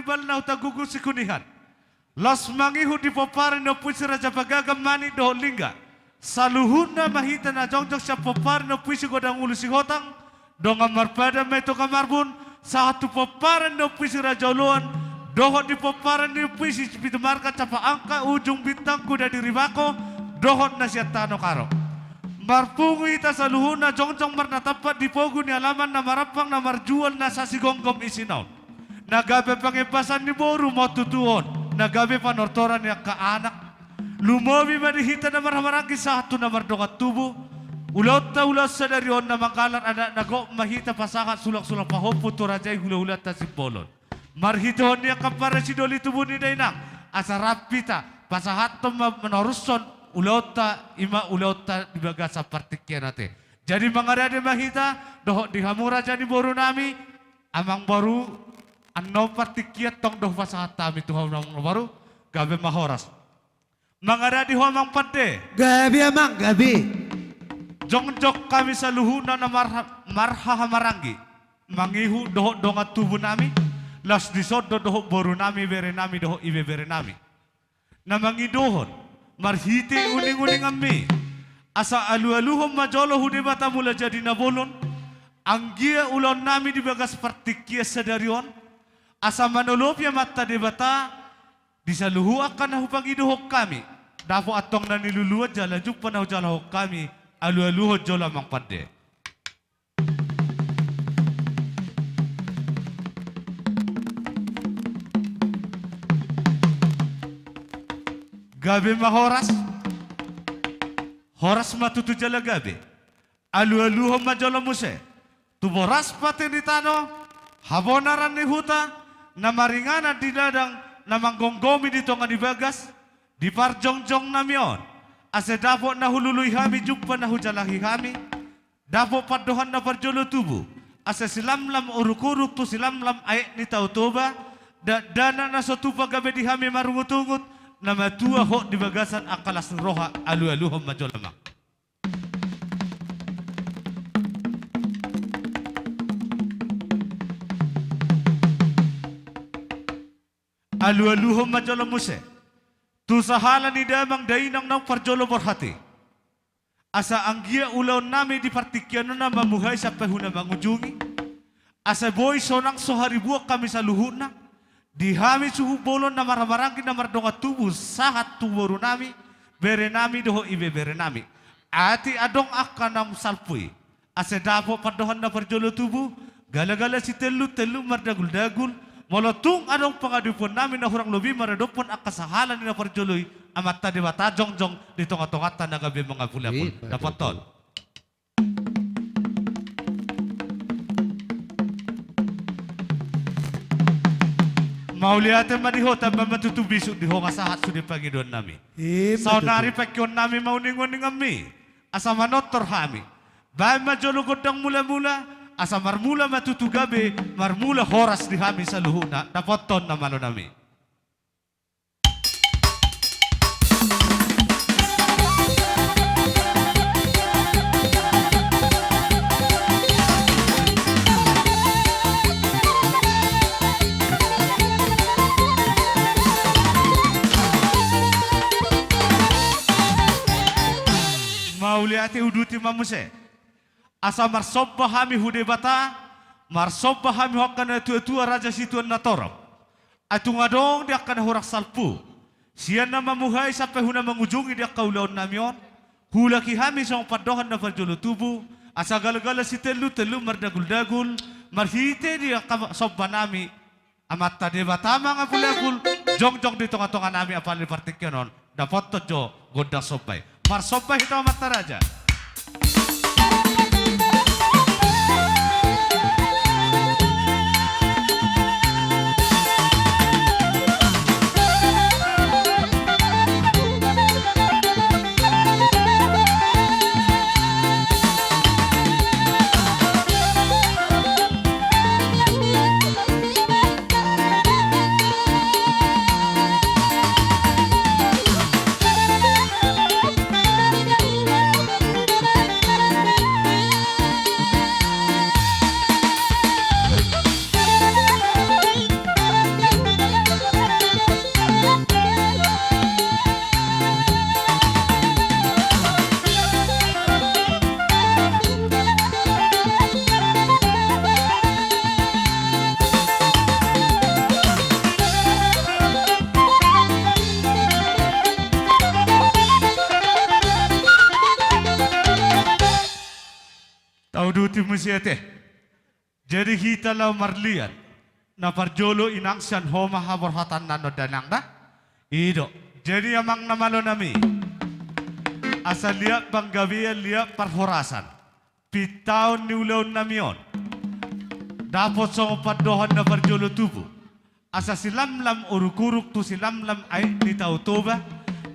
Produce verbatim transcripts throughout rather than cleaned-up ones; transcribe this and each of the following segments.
Bal na hutagugu Sikunihan. Laos mangihut di pomparan ni ompu i si Raja Pagagan Manik dohot Lingga. Saluhutna ma hita na jongjong sian pomparan ni ompu i si Godang Ulu Sihotang, dongan marpadan ma i Toga Marbun, sahat tu pomparan ni ompu i si Raja Oloan, dohot di pomparan ni ompu i si Pitu Marga Capak Angka Ujung Bintang Kuda di Ribako, dohot na sian Tano Karo. Marpungu hita saluhutna jongjong marnatampak di pogu ni alaman na marampang na marjual na sasigomgom isi na on. Na gabe pangebasan ni boru ma on tutu on, na gabe panortoran ni angka anak. Lumobi ma di hita na marhahamaranggi sahat tu na mardongan tubu. Ulaonta ulaon sadari on na manggalar adat na gok ma hita pasahat sulangsulang pahompu tu raja i hulahulanta Simbolon. Marhitehon ni angka parasi doli tubu ni dainang, asa rap hita pasahathon ma manorushon ulaonta, i ma ulaonta di bagasan partingkian ate. Jadi mangarade ma hita, dohot di hamu raja ni borunami, amangboru, annon partingkian tong do hupasahat hami tu hamu amangboru, gabe ma horas. Mangarade ho amang pande. Gabe amang, gabe. Jongjong hami saluhutna na marha-, marhahamaranggi. Mangihut dohot dongan tubunami, laos dison do dohot borunami, berenami, dohot ibeberenami. Na mangidohon, marhite uninguninganmi, asa alualuhon ma jolo hu Debata Mulajadi Nabolon, anggia ulaonnami di bagas partingkian sadari on, asa manolopi Amanta Debata, di saluhut angka na hupangidohon hami, dapot antong na niluluan jala jumpang na hujalahon hami, alualuhon jolo amang pande. Gabe ma horas. Horas ma tutu jala gabe. Alualuhon ma jolo muse tu boras pati ni tano, habonaran ni huta, na maringanan di ladang, na manggomgomi di tonga ni bagas, di parjongjongnami on, asa dapot na hulului hami jumpang na hujalahi hami, dapot pandohan na parjolo tubu, asa silamlam urukuruk tu silamlam aek ni Tao Toba, dakdanak na so tupa gabe di hami marungutungut, na matua hot di bagasan angka las ni roha, alualuhon ma jolo amang. Alualuhon ma jolo muse tu sahala ni damang dainang naung parjolo borhat i. Asa anggiat ulaonnami di partingkian on na mamuhai sampe hu na mangujungi. Asa boi sonang so haribuan hami saluhutna, di hami suhut bolon na marhahamaranggi na mardongan tubu sahat tu borunami, berenami dohot ibeberenami. Atik adong angka naung salpu i, asa dapot pandohan na parjolo tubu, galagala sitellu tellu mardaguldagul, molo tung adong pangadopionnami na hurang lobi maradophon angka sahala ni na parjolo i, Amanta Debata jongjong di tongatonganta na gabe mangapulapul. Dapothon. Mauliate ma di ho, tamba ma tutu bisuk di ho nga sahat sude pangidoannami. Saonari pangkionnami ma uninguninganmi, asa manortor hami. Baen ma jolo gondang mulamula, asa marmula ma tutu gabe, marmula horas di hami saluhutna. Dapothon na malonami. Mauliate, uduti ma muse. Asa marsomba hami hu Debata, marsomba hami hu angka natuatua, raja situan na torop. Ai tung adong di angka na hurang salpu sian na mamuhai sampe hu na mangujungi di angka ulaonnami on, huulaki hami songon pandohan na parjolo tubu, asa galagala sitellu tellu mardaguldagul, marhite di angka sombanami, Amanta Debata mangapulapul, jongjong di tongatonganami apala di partingkian on, dapothon jo gondang somba i. Marsomba hita Amanta Raja. Duti muse ate. Jadi hita laho marliat. Na parjolo inang sian ho ma haborhatanna on da inang da. I do. Jadi amang na malo nami. Asa liat panggabean, liat parhorasan. Pintaon ni ulaon nami on. Dapot songon pandohan na parjolo tubu. Asa silamlam uruk-uruk tu silamlam aek ni Tao Toba.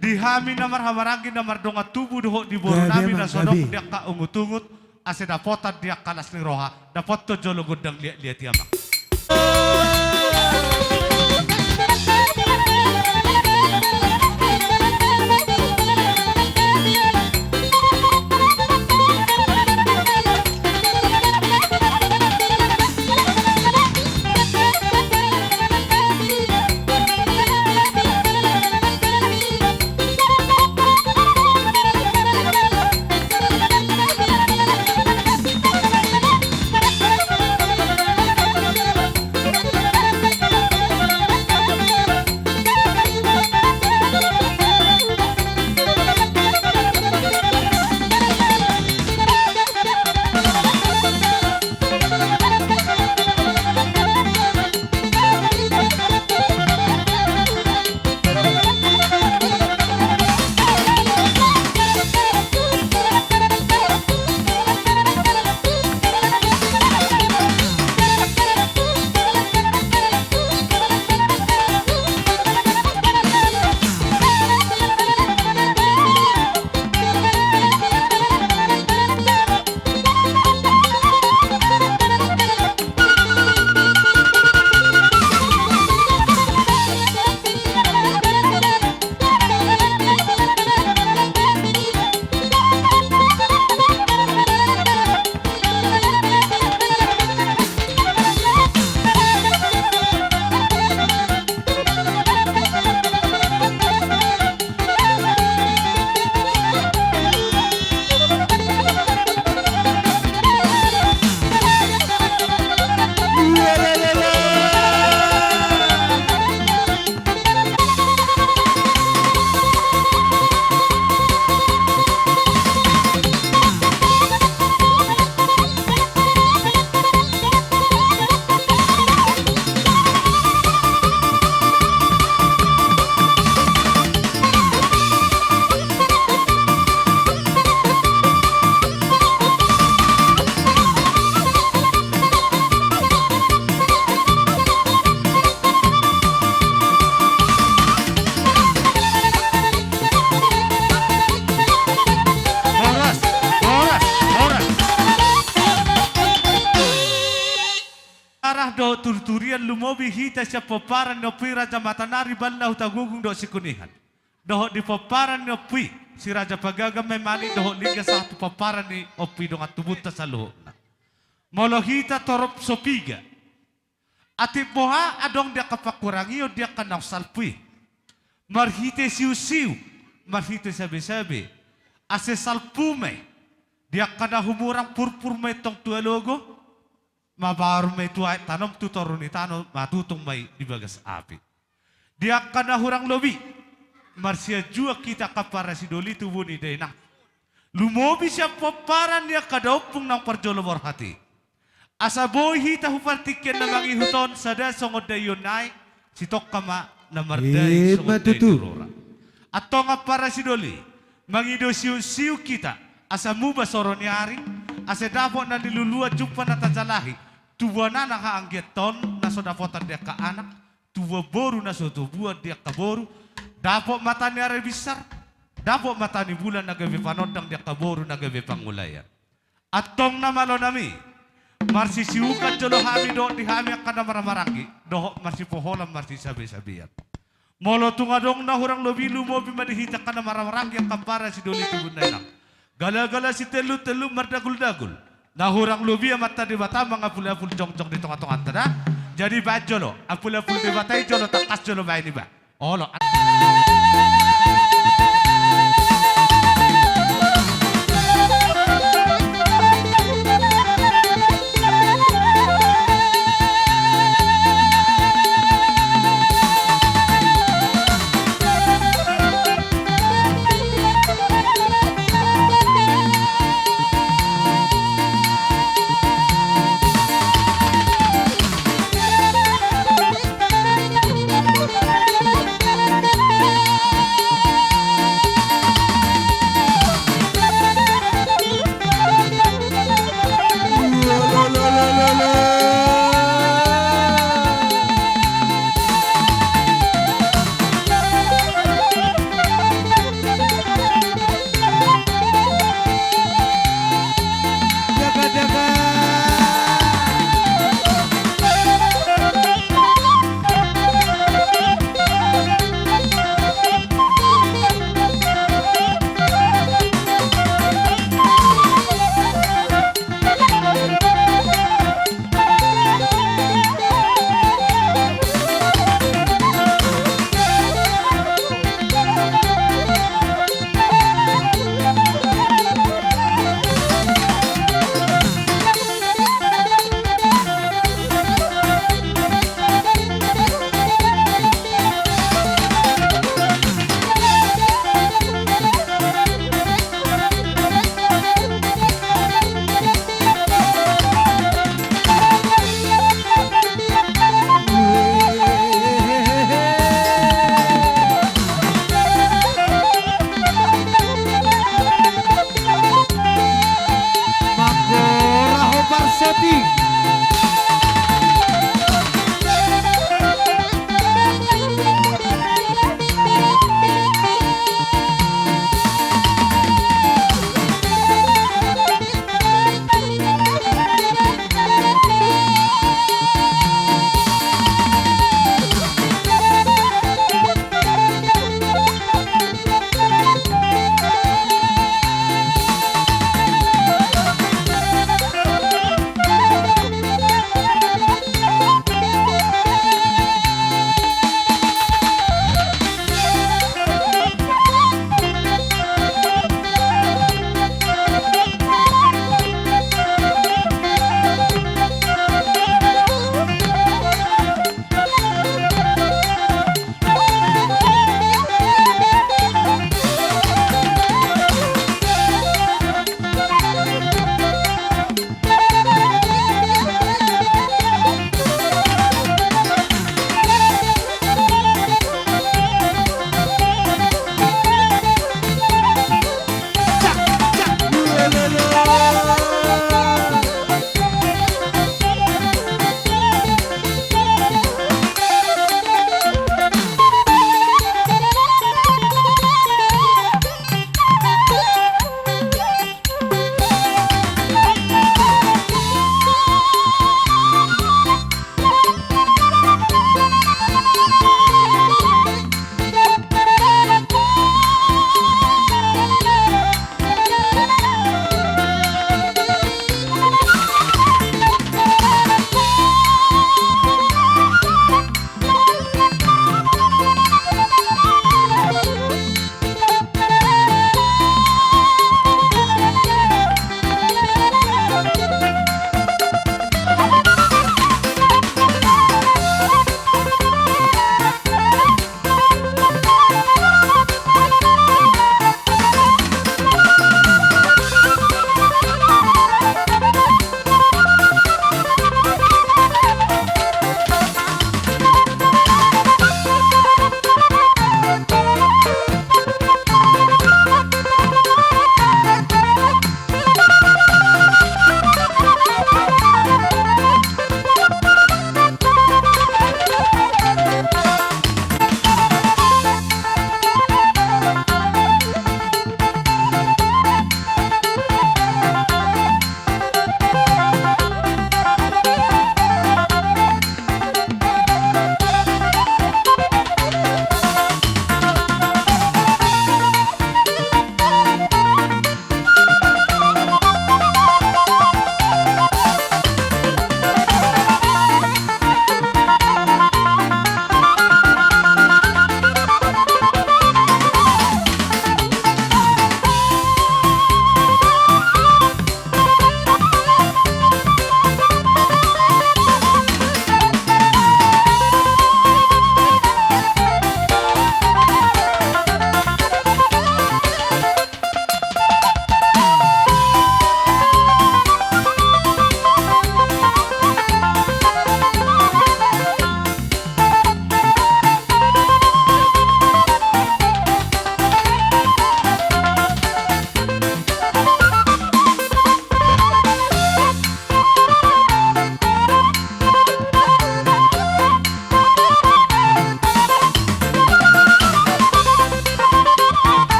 Di hami na marhahamaranggi na mardongan tubu dohot di boru nami na so adong di angka ungut-ungut. Asa dapotan di angka las ni roha. Dapothon jolo gondang liat-liat i amang. Horas, horas, horas. Arah dohot turturian lumobi hita sian pomparan ni Ompu i Raja Matanari, Balna, Hutagogo dohot Sikunihan. Dohot di pomparan ni Ompu i, Si Raja Pagagan, Manik dohot Lingga, sahat tu pomparan ni Ompu i dongan tubunta saluhutna. Molo hita torop so piga. Atik boha adong di angka pangkurangion di angka naung salpu i. Marhite siusiu, marhite sabesabe. Asa salpu ma i. Di angka na humurang purpur ma i tong tu alogo. Mabaor ma i tu aek, tanom tu toru ni tano, matutung ma i di bagas api. Di angka na hurang lobi, marsianjuan hita angka parasidoli tubu ni dainang. Lumobi sian pomparan ni angka daompung naung parjolo borhat i. Asa boi hita hu partingkian na mangihut on sada songon daion nai, sitongka ma na mardai songon dai ni rora. Antong angka parasidoli, mangido siusiu hita, asa muba soro ni ari, asa dapot na niluluan jumpa na tajalahi, tubuan anak haanggianton na so dapotan di angka anak, tubuan boru na so tubuan di angka boru, dapot mata ni ari binsar, dapot mata ni bulan na gabe panondang di angka boru na gabe pangulayan. Antong na malo nami, marsisiukan jolo hami dohot di hami angka na marhahamaranggi, dohot marsipoholan marsisabesabean. Molo tung adong na hurang lobi, lumobi ma di hita angka na marhahamaranggi angka parasidoli tubu ni dainang. Galagala sitellutellun mardaguldagul. Na hurang lobi Amanta Debata mangapulapul jongjong di tongatonganta da. Jadi baen jolo, apulapul Debata i jolo, tangkas jolo baen iba. Olo.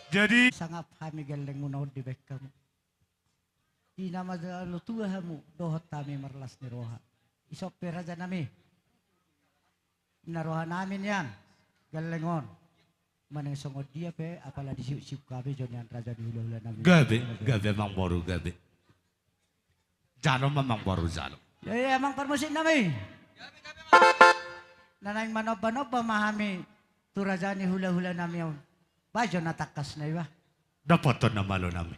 Jadi sangap hami gellengmuna on dibahen hamu. Di na manjalo tua hamu dohot hami marlas ni roha. Ison pe raja nami. Na roha nami nian gelleng on. Manang songon dia pe apala disiuk-siuk hami jo nian raja ni hulahula nami. Gabe, gabe amang boru, gabe. Jalo ma amang boru, jalo. Ia, ia amang parmusik nami. Na naeng manomba-nomba ma hami tu raja ni hulahula nami on. Bahen jo na tangkas na iba. Dapothon na malo nami.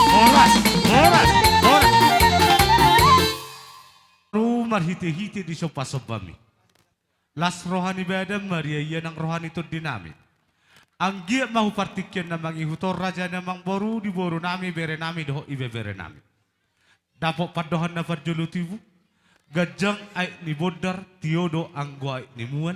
Horas, horas, horas. Ro marhite-hite di somba-sombami. Las roha ni badan, maria ia nang roha ni tondinami. Anggiat ma tu partingkian na mangihut on raja ni amangboru, di borunami, berenami dohot ibeberenami. Dapot pandohan na parjolo tibu, ganjang aek ni bondar, tio do anggo aek ni mual.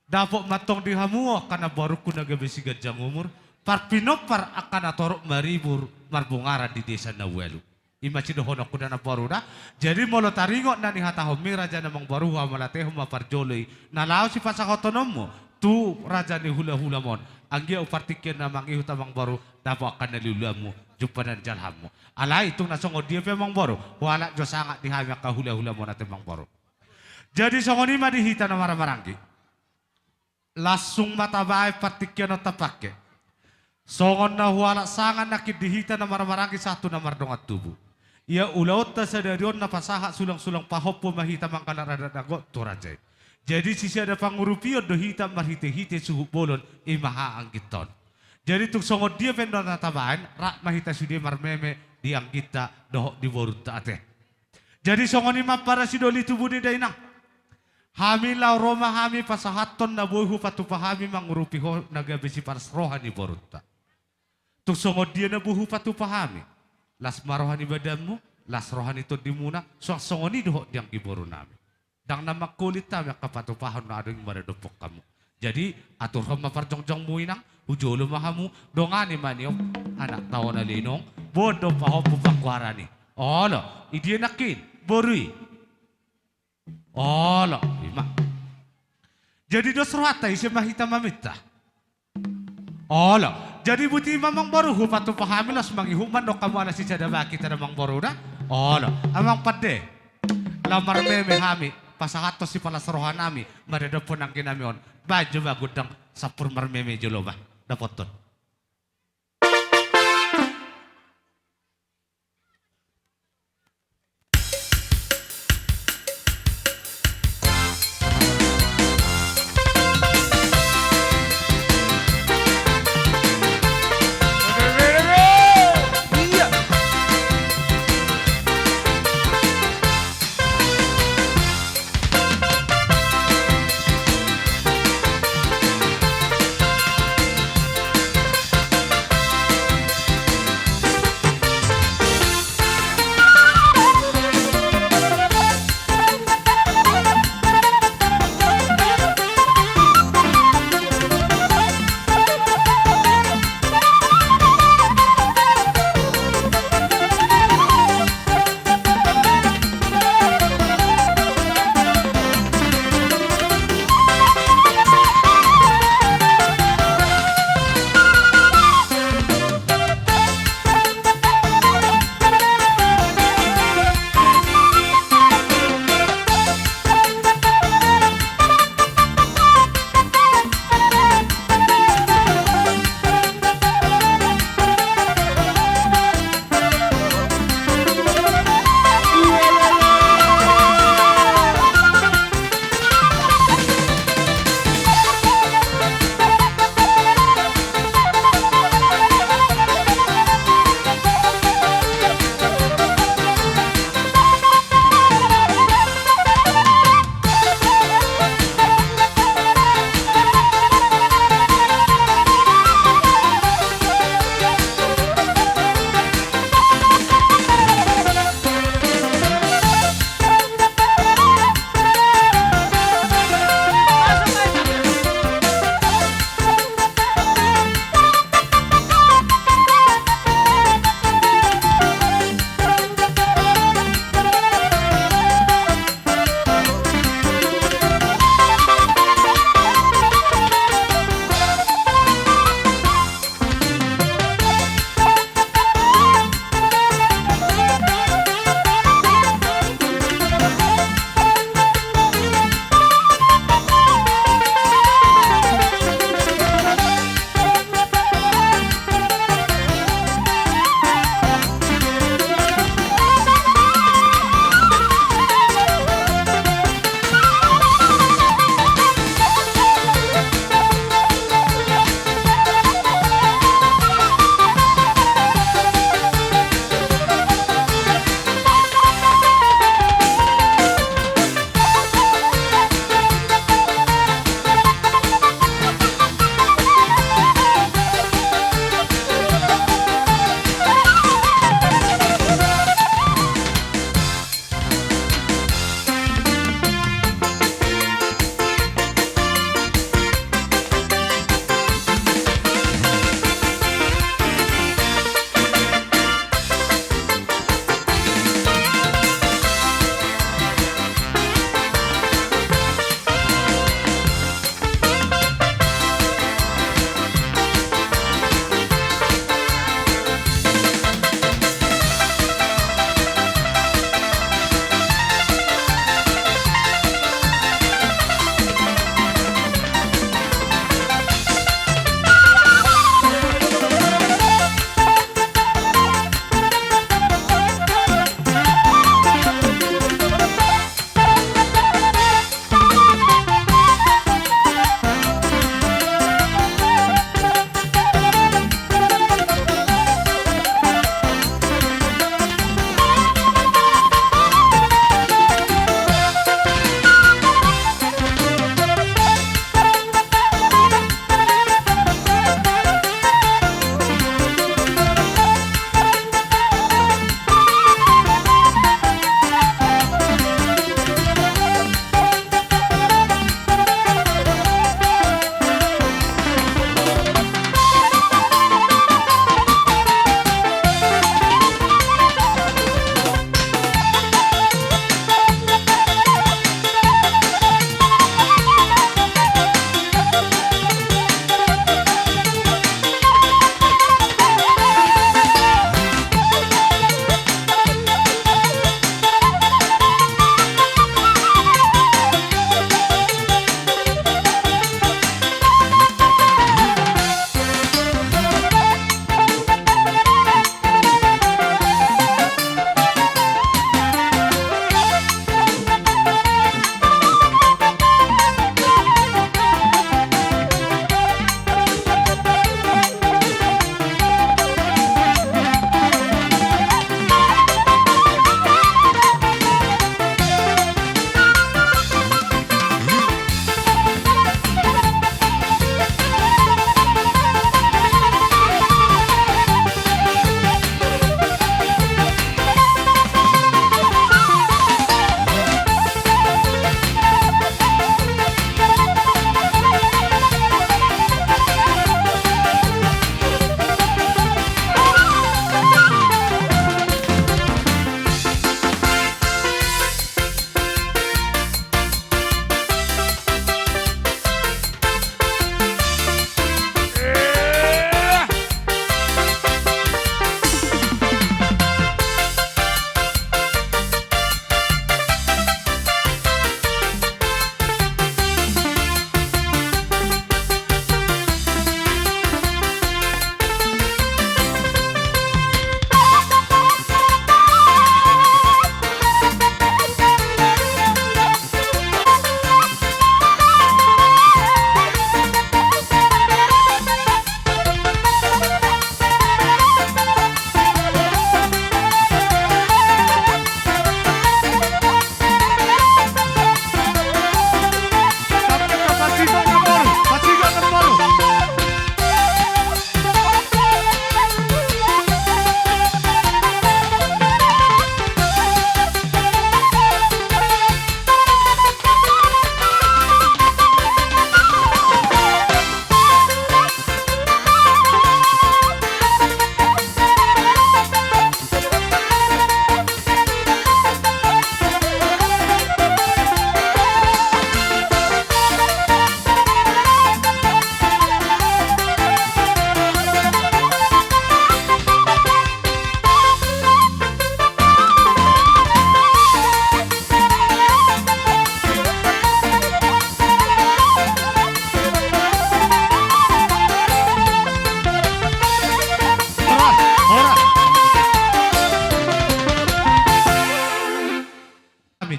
Dapot ma antong di hamu angka namborungku na gabe siganjang umur, parpinompar angka natorop maribur marbungaran di desa na ualu. I ma sidohononku da namboru da. Jadi molo taringot na nihatahonmi raja ni amangboru, huhamauliatehon ma parjolo i na laho sipasahatononmu tu raja ni hulahulam on. Anggiat tu partingkian na mangihut amangboru, dapot angka na liulianmu. jumpa na nijalahanmu. Alai tung na songon dia pe amangboru, hualap jo sangap di hami angka hulahulamuna ate amangboru. Jadi songon i ma di hita na marhahamaranggi. Langsung ma tabaen partingkian on tapangke. Songon na hualap sangap nangkin di hita na marhahamaranggi sahat tu na mardongan tubu. Ia ulaonta sadari on na pasahat sulangsulang pahompu ma hita manggalap adat na gok tu raja i. Jadi sisada pangurupion do hita marhitehite suhut bolon i ma haha angginta on. Jadi tung songon dia pe do na tabaen, rap ma hita sude marmeme di angginta dohot di borunta ate. Jadi songon i ma para sidoli tubu ni dainang. Hami laho ro ma hami pasahathon na boi hupatupa hami mangurupi ho na gabe sipalas roha ni borunta. Tung songon dia na boi hupatupa hami? Las ma roha ni badanmu, las roha ni tondimuna, suang songon i dohot di anggi borunami. Ndang na mangkolit hami angka patupahon na adong i maradophon hamu. Jadi aturhon ma parjongjongmu inang, hu jolo ma hamu, dongani ma nion anakta on ale inong, boan do pahompu panggoaran i. Olo, i dia nangkin boru i? Olo, i ma. Jadi dos rohanta, ise ma hita maminta? Olo. Jadi botima amangboru, hupatupa hami, laos mangihut ma annon hamu ala sisada bahen hita da amangboru da. Olo. Amang pande, laho marmeme hami pasahathon sipalas rohanami maradophon angginami on. Baen jo ba gondang sampur marmeme jolo ba. Dapothon.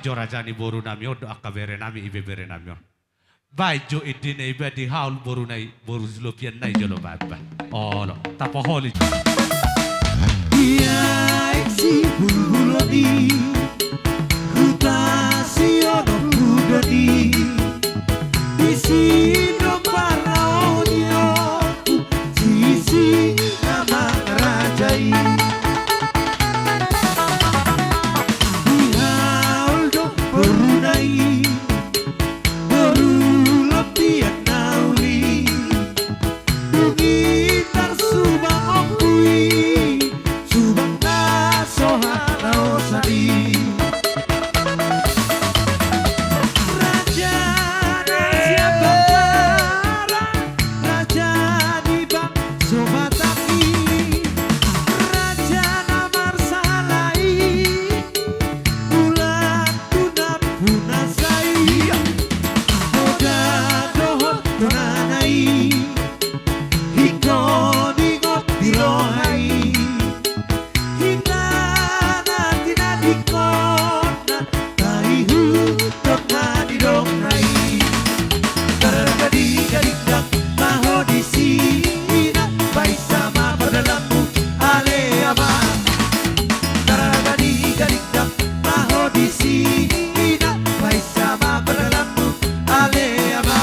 Jo raja ni boru nami on do angka bere nami, ibebere nami on. Baen jo ende na iba di haul boru nai, boru si lopian nai jolo baen ba. Olo, tapaholi. Ia eksi bulbuloni, huta si ono hudoni, di si do parnaonionku, si si na mangarajai. Di haul do boru nai, boru lopian na uli, dung i tarsubang ompu i, subang na so hanaosan i. Raja na sian Bahtara, raja ni bangso Batak i, raja na marsahala i, mulak tu nampuna sai. Ia. Poda dohot tonana i, ingkon ingot di roha i. Hita na tinadingkonna, taihuthon na nidokna i. Tararagadi gadingdang, ma ho disi, ina, baen ma pardalanmu, ale ama. Tararagadi gadingdang, ma ho disi, ina, baen ma pardalanmu, ale ama.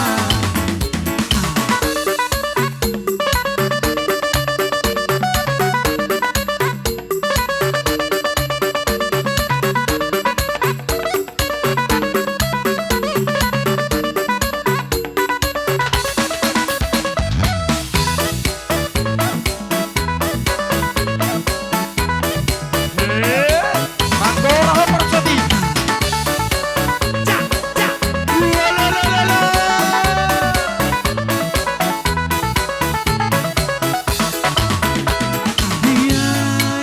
Ia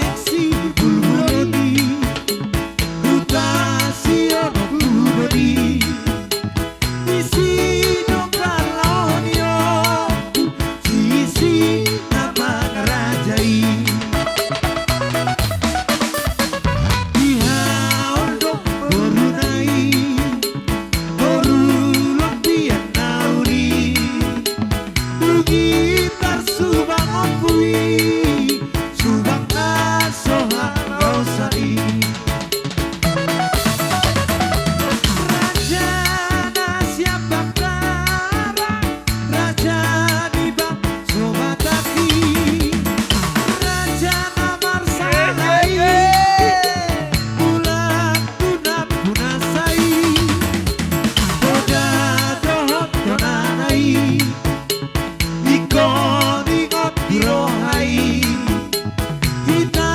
eksi bulbuloni, huta si ono hudoni, di si do parnaonionku, si si na mangarajai. Di haul do boru nai, boru lopian na uli, dung i tarsubang ompu i, subang na so hanaosan i. Raja na sian Bahtara, raja ni bangso Batak i, raja na marsahala i, mulak tu nampuna sai. Poda dohot tonana i, ingkon ingot di roha i. Hita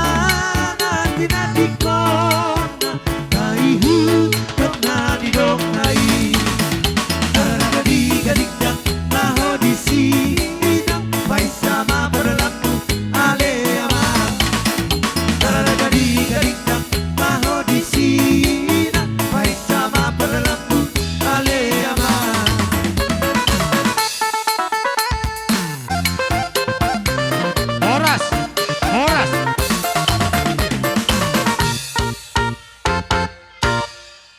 na tinadingkonna, taihuthon na nidokna i. Tararagadi gadingdang, ma ho disi, ina, baen ma pardalanmu, ale ama. Tararagadi gadingdang, ma ho disi, ina, baen ma pardalanmu, ale ama. Horas, horas.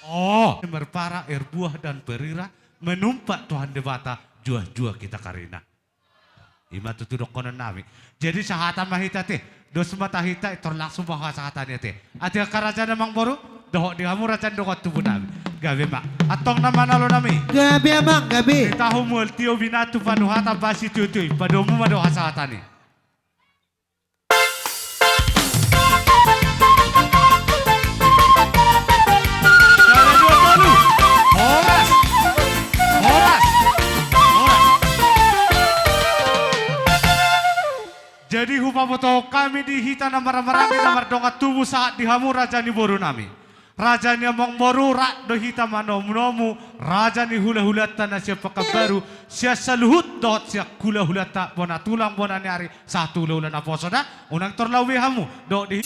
Oh, merpara, erbuah dan perira, menumpak Tuhan Debata, juah-juah kita karina. I ma tutu dohonon nami. Jadi sahata ma hita ate. Dos ma hita, tor langsung ma hasahatani ate. Ate angka raja ni amangboru, dohot di hamu raja ni dongan tubu nami. Gabe ma. Antong na manalo nami. Gabe amang, gabe. Di tahu mual tio binatu panuhatan basi tutu i. Padomu ma do hasahatani. Horas. Horas. Horas. Jadi hupabotohon hami di hita na marhahamaranggi na mardongan tubu sahat di hamu raja ni boru nami. Raja ni amangboru, rap do hita manomunomu, raja ni hulahulanta na sian Pekanbaru, sian saluhut dohot sian hulahulanta bona tulang bona ni ari, sahat tu hulahula naposo da, unang torlaho be hamu, dohot di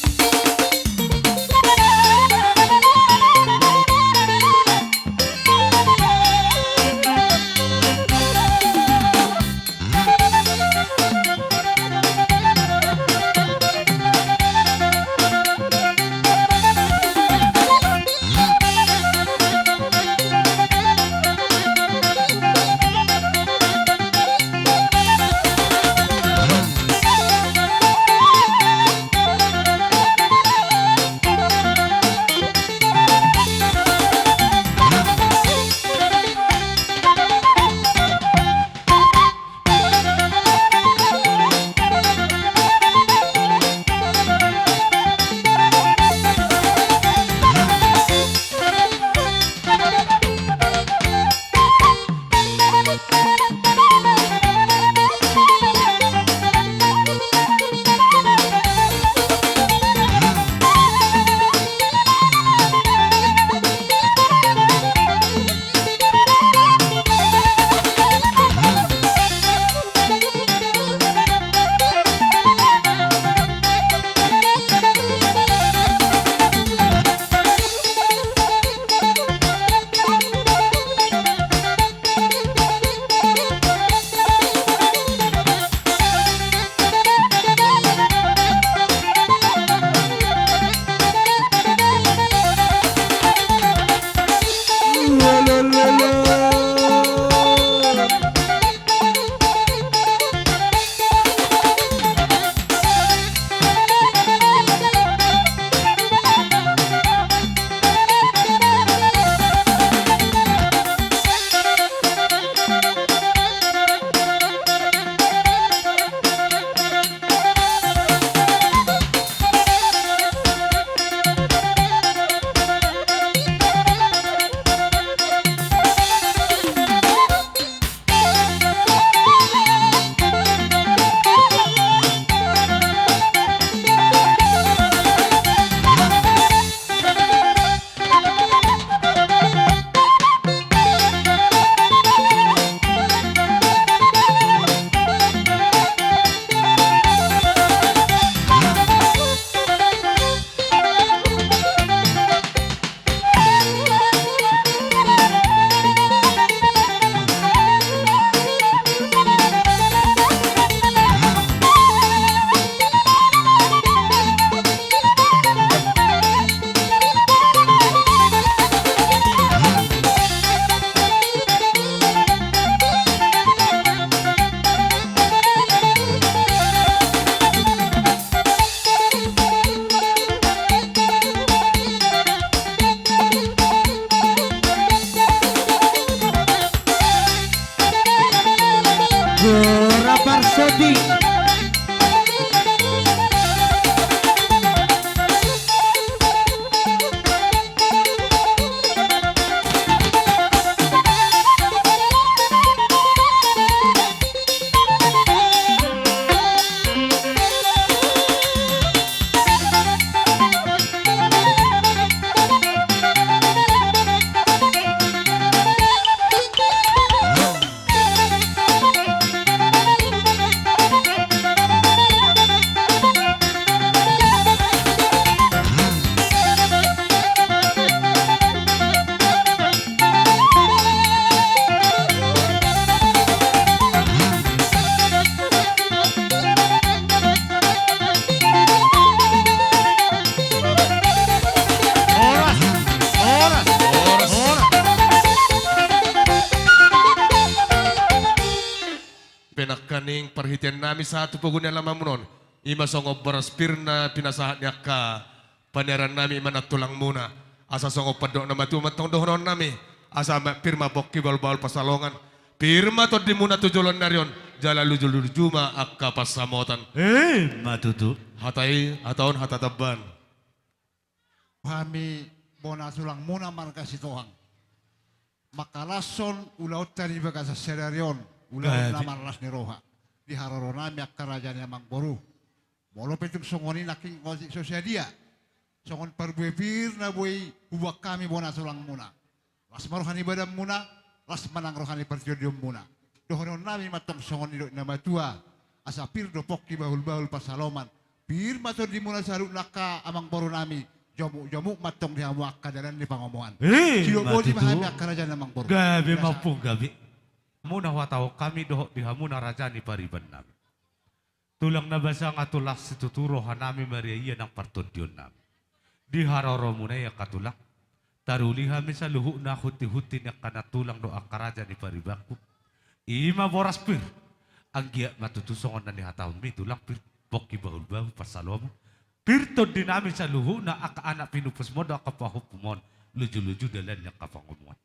Ning parhitean nami sahat tu pogu ni alamanmuna on, i ma songon boras pir na pinasahat ni angka paniaran nami, i ma nantulangmuna. Asa songon pandok na matua ma antong dohonon nami, asa ma pir ma pongki bahulbahul pansalongan, pir ma tondimuna tu joloan ni ari on, jala lujuluju ma angka pansamotan. I ma tutu. Hata i, hata on hata tamban. Hami bona tulangmuna marga Sitohang, mangkalashon ulaonta di bagasan sadari on, ulaon na marlas ni roha. Di haroro nami angka raja ni amangboru, molo pe tung songon i nangkin otik so sadia, songon parbue pir na boi huboan hami bona tulangmuna, las ma roha ni badanmuna, las ma nang roha ni partondionmuna. Dohonon nami ma antong songon nidok ni na matua, asa pir do pongki bahulbahul pansalongan, pir ma tondimuna saluhutna angka amangboru nami, jomukjomuk ma antong di hamu angka dalan ni pangomoan. I ma tutu. Sidok boti ma hami angka raja ni amangboru. Gabe ma ompung, gabe. Muna huhatahon hami dohot di hamuna raja ni pariban nami. Tulang na basanga tulang situtu roha nami, maria ia nang partondion nami. Di haroromuna i angka tulang, taruli hami saluhutna hunti-hunti ni angka nantulang dohot angka raja ni paribanku. I ma boras pir. Anggiat ma tutu songon na nihatahonmi tulang, pir pongki bahulbahul pansalongan, pir tondi nami saluhutna angka anak pinumpusmon dohot angka pahompumon, lujuluju dalan ni angka pangomoan.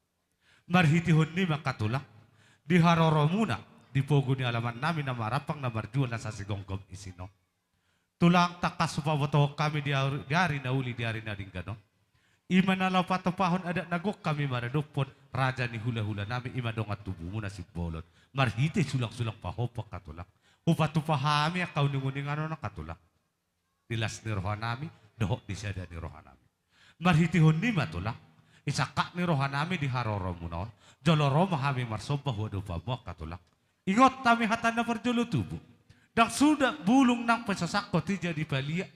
Marhitehon i ma angka tulang, di haroromuna, di pogu ni alaman nami na marampang na marjual na sasigomgom isin on, tulang, tangkas hupabotohon hami di ari, di ari na uli, di ari na denggan on, i ma na laho patupahon adat na gok hami maradophon raja ni hulahula nami, i ma dongan tubumuna Simbolon, marhite sulangsulang pahompu angka tulang. Hupatupa hami angka uninguningan on angka tulang, di las ni roha nami dohot di sada ni roha nami. Marhitehon i ma tulang, di sangkap ni roha nami di haroromuna on, jolo ro ma hami marsomba hu adopanmu angka tulang. Ingot hami hata na parjolo tubu: Ndang suda bulung nang pe so sangkot i jadi paliat,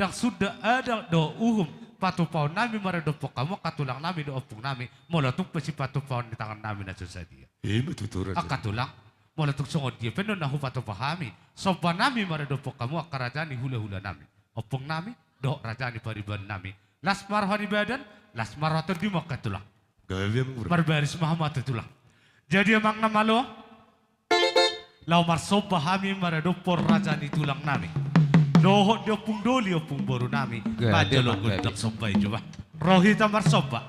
ndang suda adat dohot uhum patupaon nami maradophon hamu angka tulang nami dohot ompung nami, molo tung pe sipatupaon ni tangan nami na so sadia. I ma tutu, raja. Angka tulang, molo tung songon dia pe annon na hupatupa hami somba nami maradophon hamu angka raja ni hulahula nami, ompung nami dohot raja ni pariban nami, las ma roha ni badan, las ma roha tondimu angka tulang. Gabe, amang boru. Marbaris ma hamu ate tulang. Jadi amang na malo, laho marsomba hami maradophon raja ni tulang nami dohot di ompung doli, ompung boru nami. Gabe, amang, gabe. Panjalo gondang somba i, coba. Ro hita marsomba.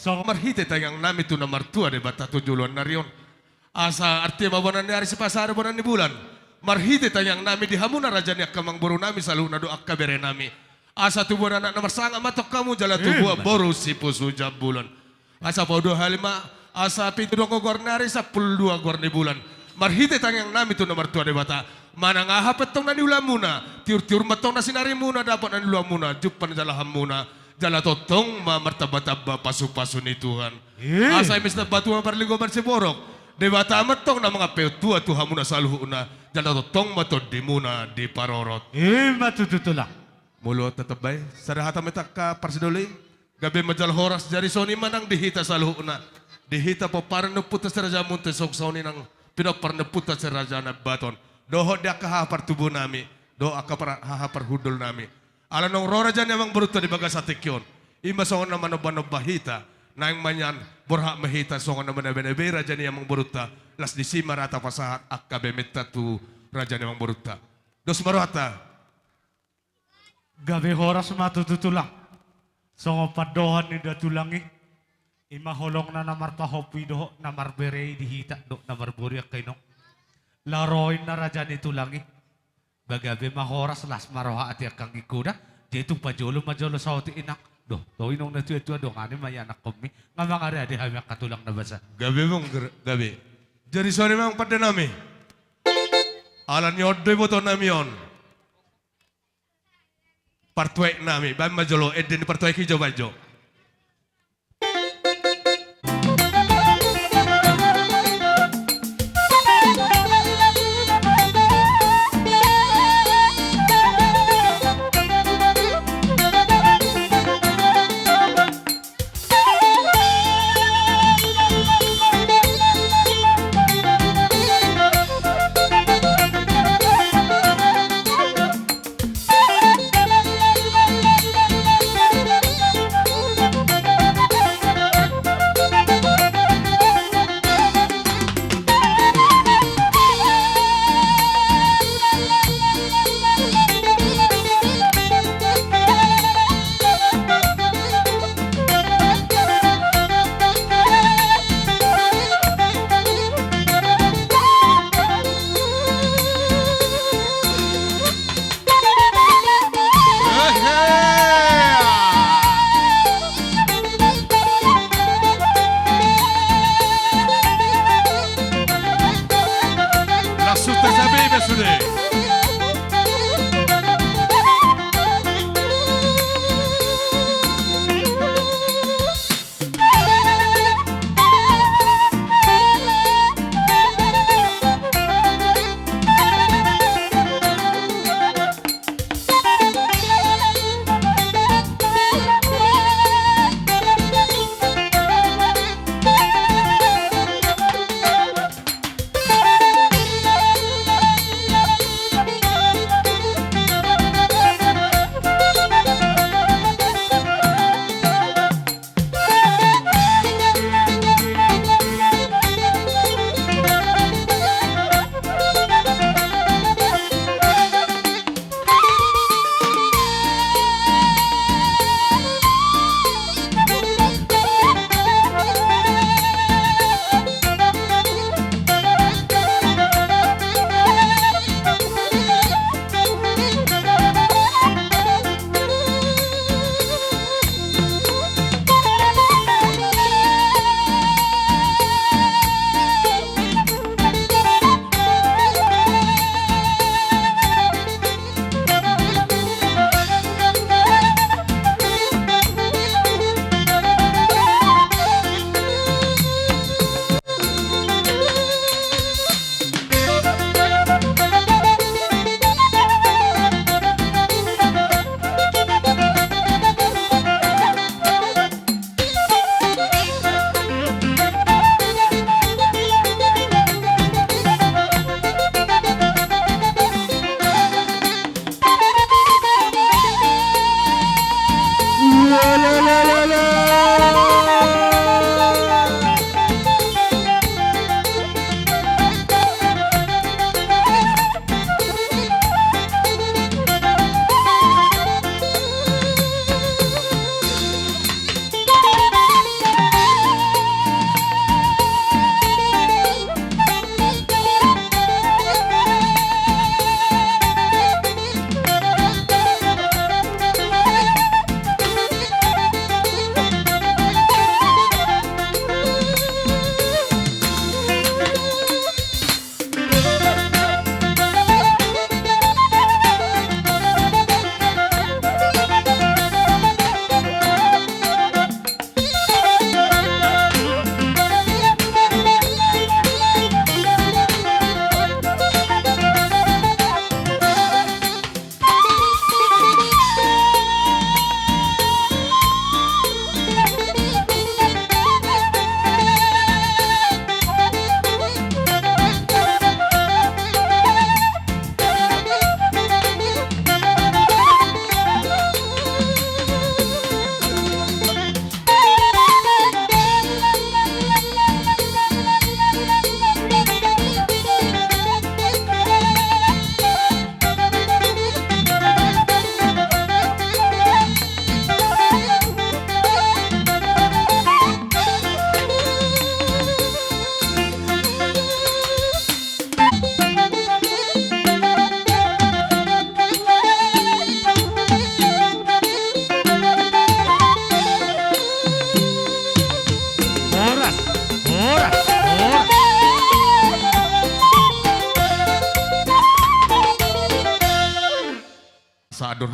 Songon marhite tangiang nami tu na martua Debata tu joloan ni ari on. Asa artia ma bona ni ari, sipasahat bona ni bulan. Marhite tangiang nami di hamuna raja ni angka amangboru nami saluhutna dohot angka bere nami. Asa tubuan anak na marsangap ma tong hamu jala tubuan boru sipusu jambulan. Asa paduahali ma, asa pitu dongan goar ni ari, sampulu dua goar ni bulan. Marhite tangiang nami tu na martua Debata. Manang aha pe tong na niulamuna, tiur-tiur ma tong na sinarimuna, dapot na niulamuna, jumpang ni jalahanmuna. Jala tongtong ma martamba-tamba pasu-pasu ni Tuhan. Asa i ma sitambatua ma parlinggoman siborok. Debata ma tong na mangampe tua tu hamuna saluhutna. Jala tongtong ma tondimuna diparorot. I ma tutu tulang. Molo tatamba i, sada hata ma hita angka parsidoli. Gabe ma jala horas, jadi songon i ma nang di hita saluhutna. Di hita pomparan ni ompunta Si Raja Munthe, songon i nang pinompar ni ompunta Si Raja Nabaton. Dohot di angka haha partubu nami, dohot angka par-, haha parhundul nami. Ala naung ro raja ni amangborunta di bagasan tingki on. I ma songon na manomba-nomba hita. Naeng ma nian borhat ma hita songon na manebe-nebe raja ni amangborunta. Las disi ma ra tapasahat angka bementa tu raja ni amangborunta. Dos ma rohanta. Gabe horas ma tutu tulang. Songon pandohan ni da tulang i, i ma holongna na marpahompu i dohot na marbere i di hita dohot na marboru angka inong. Laho ro inna raja ni tulang i. Ba gabe ma horas, las ma roha, ate angka anggingku da. Jadi tung pajolo ma jolo saotik inang. Doh, to inong na tua-tua, dongani ma ianakkonmi. Nga mangadeade hami angka tulang na basa. Gabe mong ger-, gabe. Jadi songon i ma pande nami. Ala ni on do iboto nami on. Partuaek nami, baen ma jolo ende ni partuaek i jo, baen jo.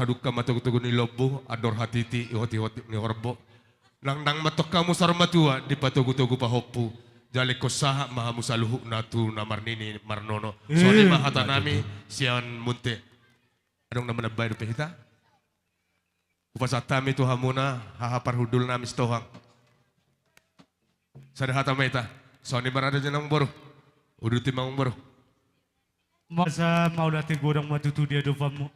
dungka ma togutogu ni lombu, andor hatiti, ihotihot ni horbo. Nang, nang mantong hamu saur matua dipatogutogu pahompu, jala ingkon sahat ma hamu saluhutna tu na marnini marnono. Songon i ma hatanami sian Munthe. Adong na manambai dope hita? Hupasahat hami tu hamuna, haha parhundulnami Sitohang. Sada hata ma hita. Songon i ma raja ni amangboru. Uduti ma amangboru. Mauliate godang ma tutu di adopanmu.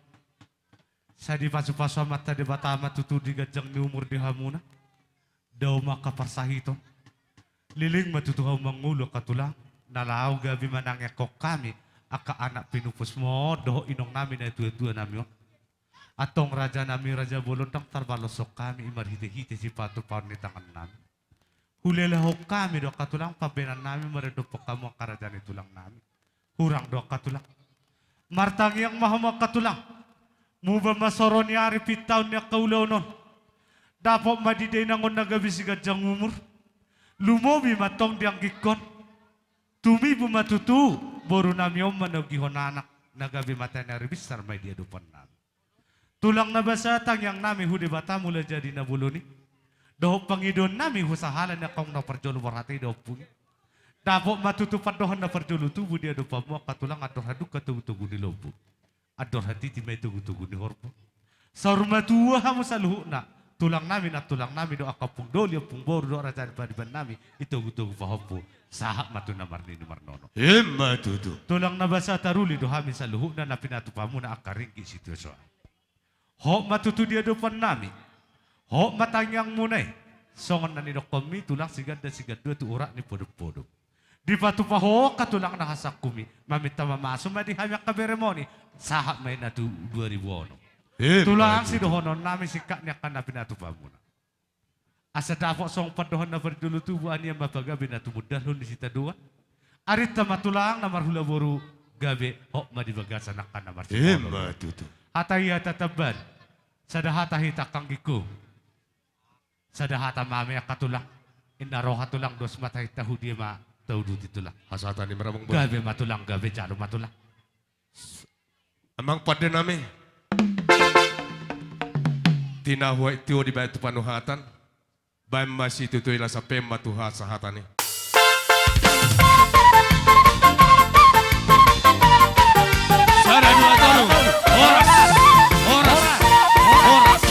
Sai dipasupasu Amanta Debata ma tutu di ganjang ni umur di hamuna. Dao ma angka parsahiton. Leleng ma tutu hamu mangolu angka tulang. Na laho gabe manangiangkon hami angka anak pinupusmon dohot inongnami na tuatuanami on. Antong rajanami raja bolon, ndang tarbalashon hami i marhitehite sipatupaon ni tangannami. Hulelahon hami do angka tulang pambahenannami mardompok hamu angka raja ni tulangnami. Hurang do angka tulang. Martangiang ma hamu angka tulang. Muba ma soro ni ari pintaon ni angka ulaon on. Dapot ma di dainang on na gabe siganjang umur. Lumobi ma antong di anggingkon. Tumibu ma tutu borunami on manogihon anak na gabe mata ni ari binsar ma i di adopannami. Tulang na basa, tangiangnami hu Debata Mulajadi Na Bolon i dohot pangidoannami hu sahala ni angka na parjolo borhat i dohot pungu i. Dapot ma tutu pandohan na parjolo tubu di adopanmu angka tulang, andor hadungka togutogu ni lombu, andor hatiti ma i togutogu ni horbo. Saur matua hamu saluhutna, tulangnami, nantulangnami dohot angka ompung doli, ompung boru dohot raja ni paribannami i togutogu pahompu. Sahat ma tu na marnini marnono. Ima tutu. Tulang na basa, taruli do hami saluhutna na pinatupamuna angka ringgit sitio soara. Hot ma tutu di adopannami. Hot ma tangiangmuna i. Songon na nidokkonmi tulang, siganda sigandua tu urat ni podompodom. Dipatupa ho angka tulang na hasangkumi, maminta mamasu ma di hami angka beremon i. Sahat ma i na tu dua ribu onom. Ima tutu. Tulang, sidohononnami singkat ni angka na pinatupamuna. Asa dapot songon pandohan na parjolo tubu, anian ma pagabe na tumundalhon ni sitadoan. Arinta ma tulang na marhula boru gabe, hot ma di bagasan angka na marsipaoloan. Ima tutu. Hata i hata tamban. Sada hata hita angka anggingku. Sada hata ma hami angka tulang. Inna roha tulang, dos ma tahinta, hu dia ma tauduti tulang. Hasahatan ni amang boru. Gabe ma tulang, gabe, jalo ma tulang. Amang pandenami. Tinahu aek tio dibaen tu panuhatan. Baen ma situtu i, laos sampeon ma tu hasahatan i. Sada, dua, tolu. Horas. Horas. Horas.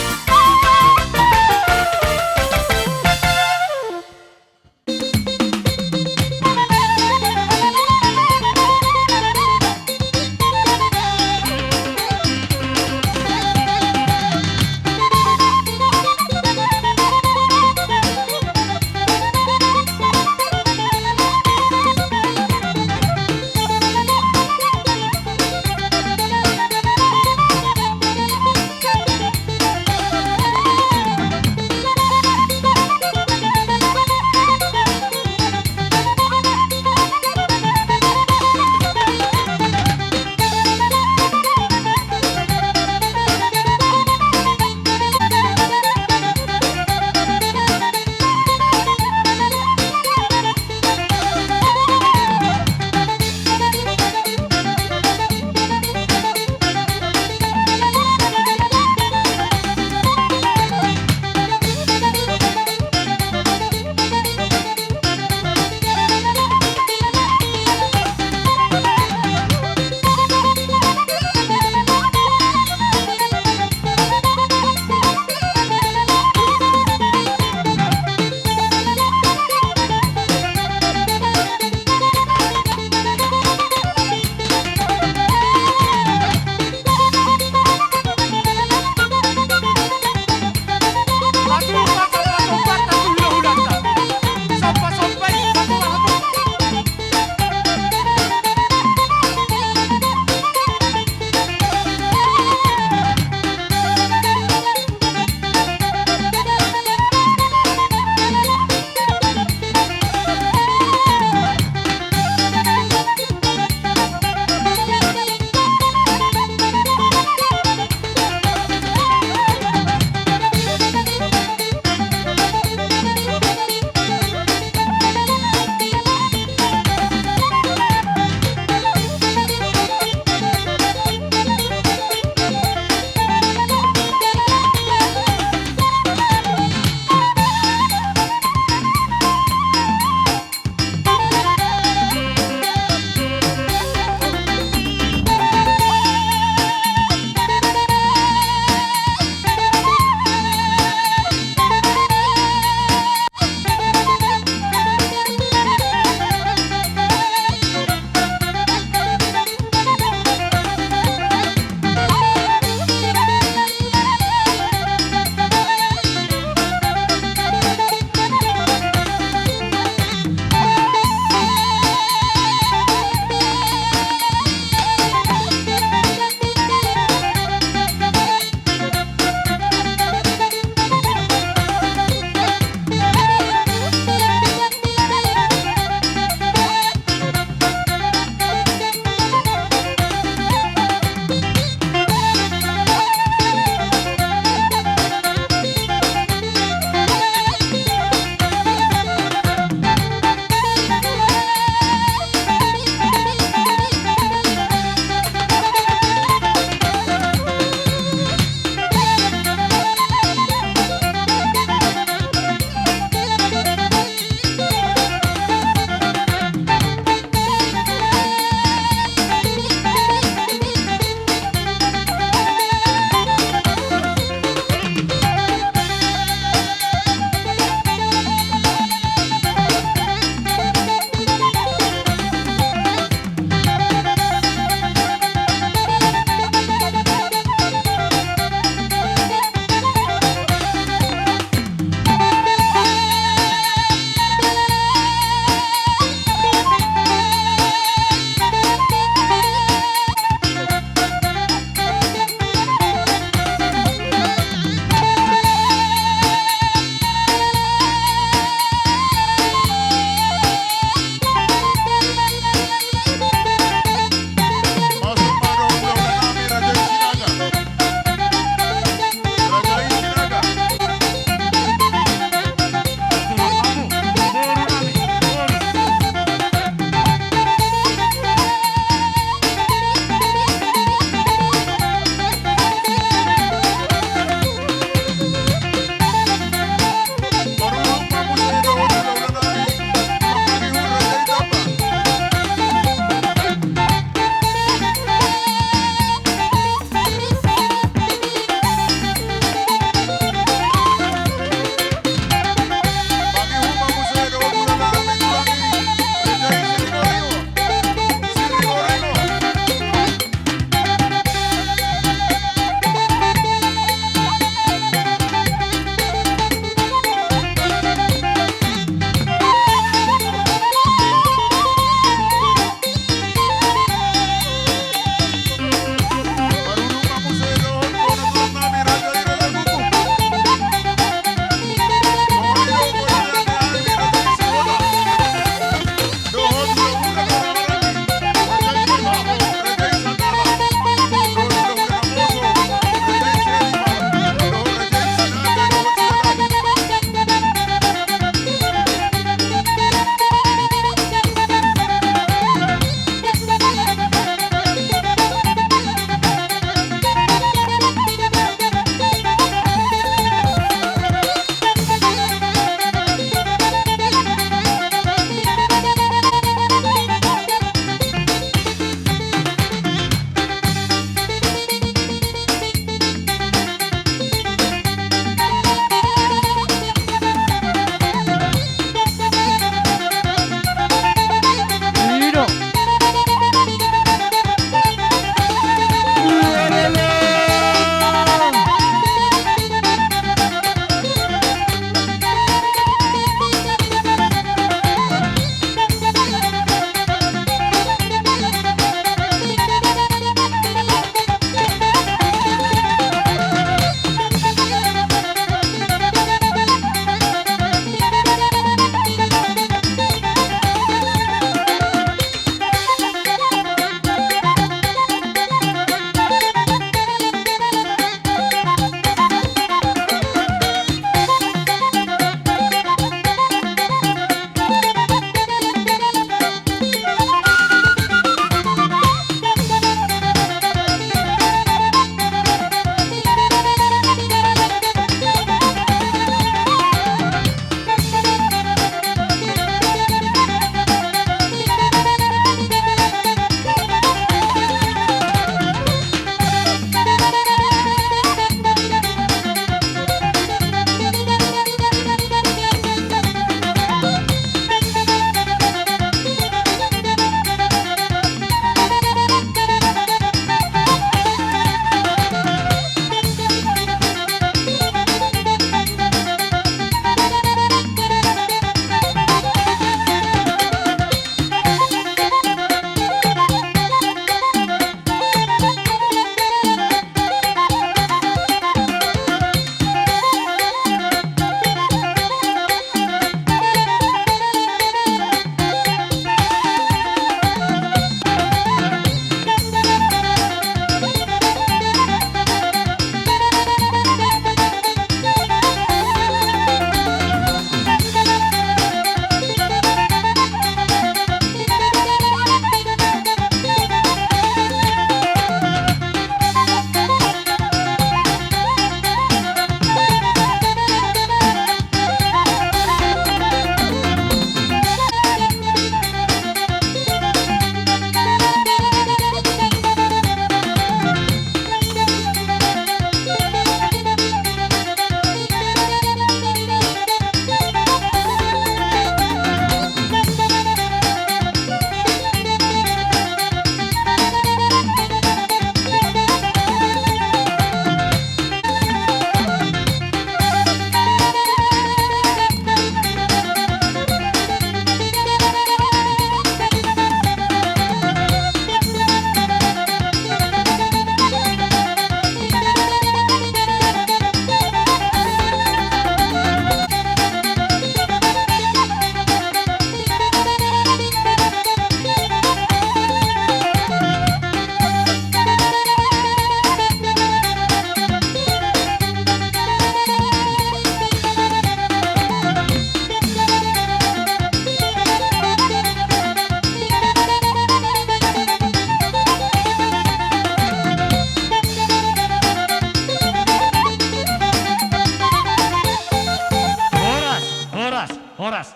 Horas.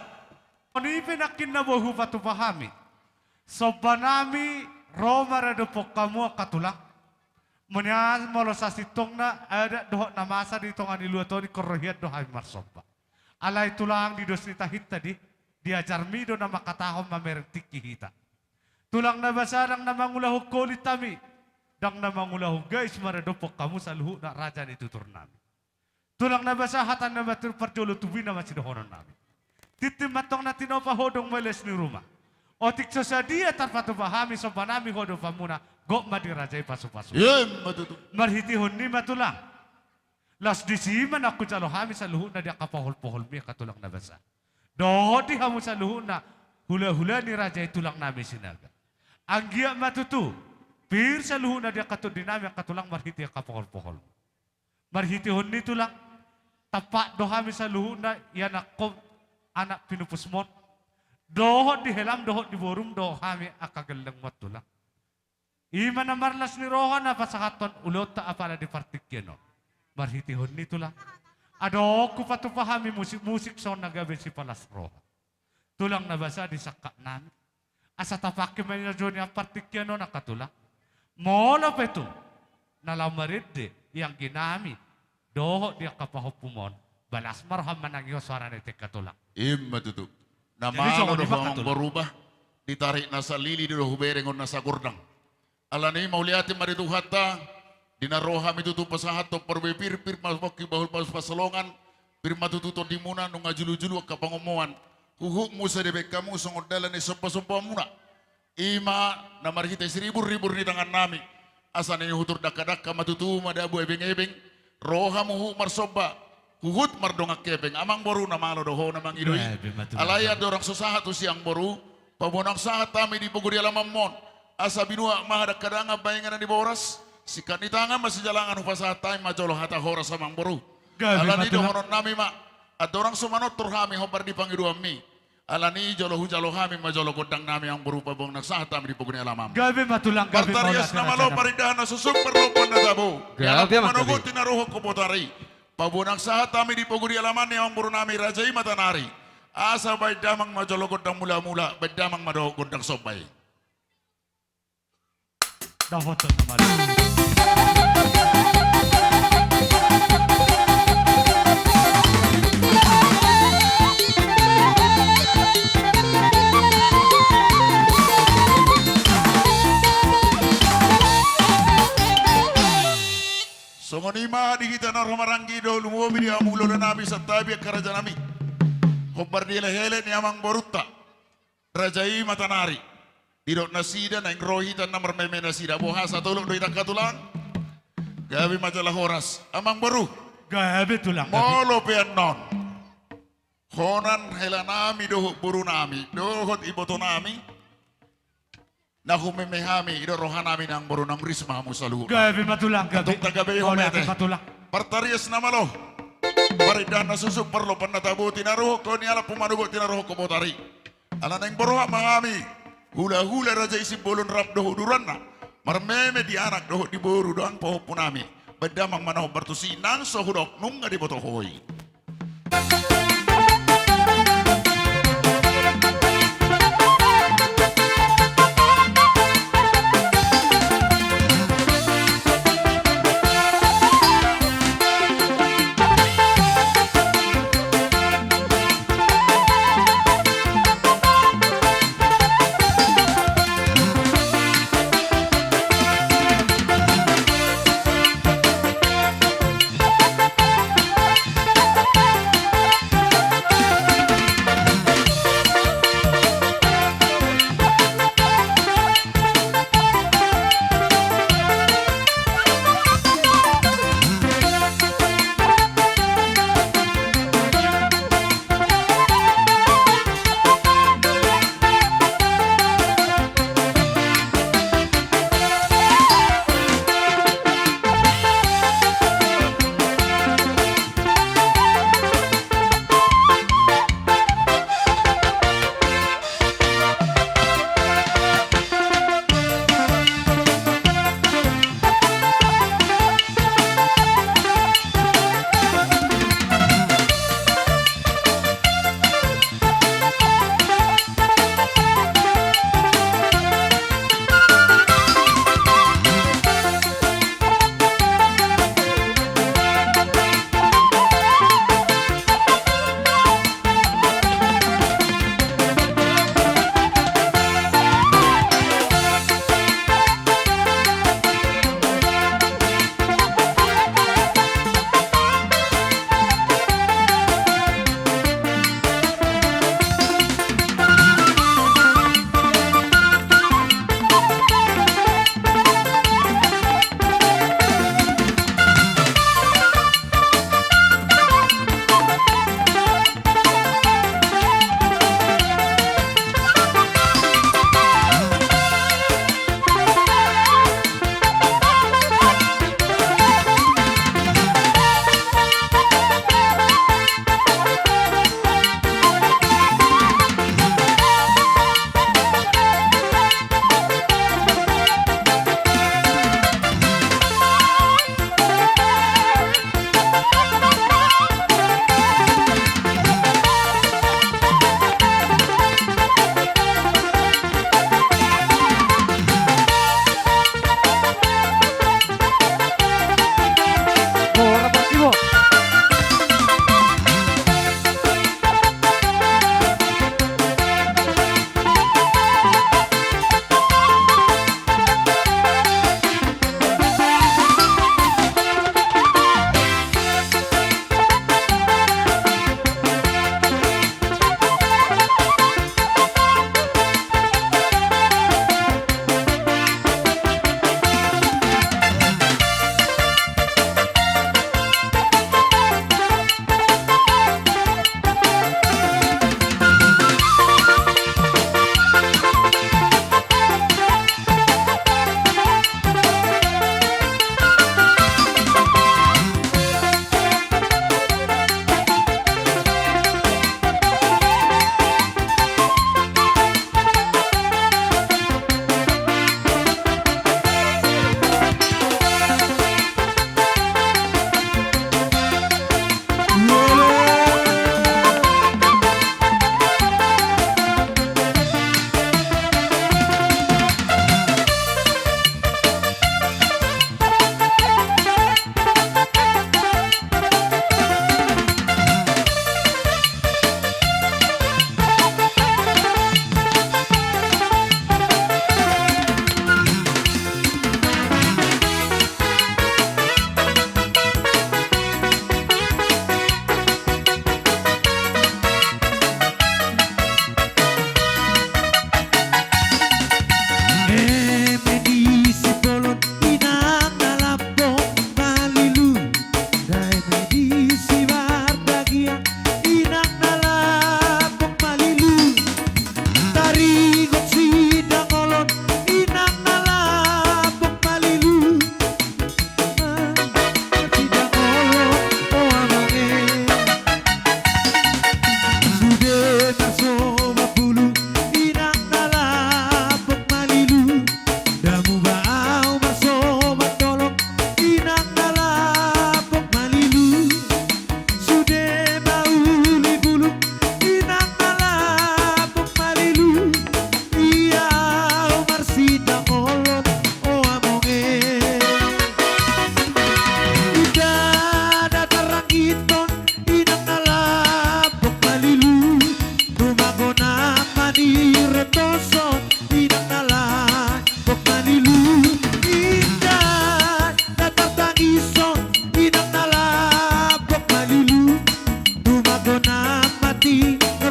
On i pe nangkin na boi hupatupa hami. Somba nami ro maradophon hamu angka tulang. Molo sasintongna adat dohot na masa di tonga ni luat on, ingkon ro hian do hami marsomba. Alai tulang, di dos ni tahinta di, diajarmi do na mangkatahon mamereng tingki hita. Tulang na basa, ndang na mangulahon holong hami, ndang na mangulahon gais maradophon hamu saluhutna raja ni tutur nami. Tulang na basa, hata na matua parjolo tubu i nama sidohonon nami. Tintin ma antong na tinopa, hodong ma i las ni ruma. Otik so sadia tarpatupa hami somba nami tu adopanmuna, gok ma di raja i pasupasu. Ima tutu. Marhitehon i ma tulang. Laos disi ma na hujalo hami saluhutna di angka pohol-poholmi angka tulang na basa. Dohot di hamu saluhutna hulahula ni raja i tulang nami Sinaga. Anggiat ma tutu pir saluhutna di angka tondi nami angka tulang marhite angka pohol-pohol. Marhitehon i tulang, tampak do hami saluhutna ianakhon anak pinupusmon. Dohot di helam dohot di borum dohot hami angka gellengmon tulang. I ma na marlas ni roha na pasahathon ulaonta apala di partingkian on. Marhitehon i tulang, adong hupatupa hami musik-musik songon na gabe sipalas roha. Tulang na basa, di sangkap nami, asa tapangke ma na jo nian partingkian on angka tulang. Molo pe tung na laho marende di anggi nami dohot di angka pahompum on, balas ma roham manangihon soara ni tingki tulang. Ima tutu. Na malo do songon i ma angka tulang. Amang boru, bah, ditarik na salili do hubereng on na sagordang. Alani i mauliate ma di Tuhanta, di na ro hami tutu pasahathon parbue pir, pir ma pongki bahul-bahul pansalongan, pir ma tutu tondimuna nunga julu-julu angka pangomoan. Huhut muse dibaen hamu songon dalan ni somba-sombamuna. I ma na marhite siribur-ribur ni tangan nami. Asa naeng hutur dangka-dangka ma tutu madabu ebeng-ebeng. Ro hamu huhut marsomba, huhut mardongan hepeng. Amang boru, na malo do ho na mangido i. Gabe ma tulang. Alai andorang so sahat tu sian boru, paboa naung sahat hami di pogu ni alamanmon. Asa binuat ma hadangkadangan baengan na niboras, singkat ni tangan ma sijalangan hupasahat hami ma jolo hata horas, amang boru. Gabe ma tulang. Alani i dohonon nami ma, andorang so manortor hami hombar di pangidoanmi. Alani i jolo hujalo hami ma jolo gondang nami, amang boru, paboa naung sahat hami di pogu ni alamanmi. Gabe ma tulang, gabe ma tulang. Partarias na malo, parindahan na suksuk, parlompan na tabo. Gabe ma tulang. Manogot tinaruhon hobot ari. Paboa naung sahat hami di pogu ni alamanmi, amang boru nami, raja i Matanari. Asa baen damang ma jolo gondang mula-mula, baen damang ma dohot gondang somba i. Dapotan na mari. Songon i ma di hita na ro maranggi dohot lumobi di hamu hulahula nami, santabi angka raja nami. Hombar dielek-elek ni amang borunta, raja i Matanari. Didok nasida naeng ro hita na marmeme nasida, boha satolop do hita angka tulang. Gabe ma jala horas, amang boru. Gabe tulang, gabe. Molo pe annon holan hela nami dohot boru nami dohot iboto nami na humeme hami, didok roha nami, amang boru, naung ris ma hamu saluhutna. Gabe ma tulang, gabe. Antong tagabehon ma i ate. Partarias na malo, parindahan na suksuk, parlompan na tabo, tinaruhon ho ni alap, manogot tinaruhon hobot ari. Ala naeng borhat ma hami hulahula raja i Simbolon rap dohot uduranna, marmeme di anak dohot di boru dohot pahompu nami. Baen damang ma na hombar tusi, nang so hudok nunga diboto ho i.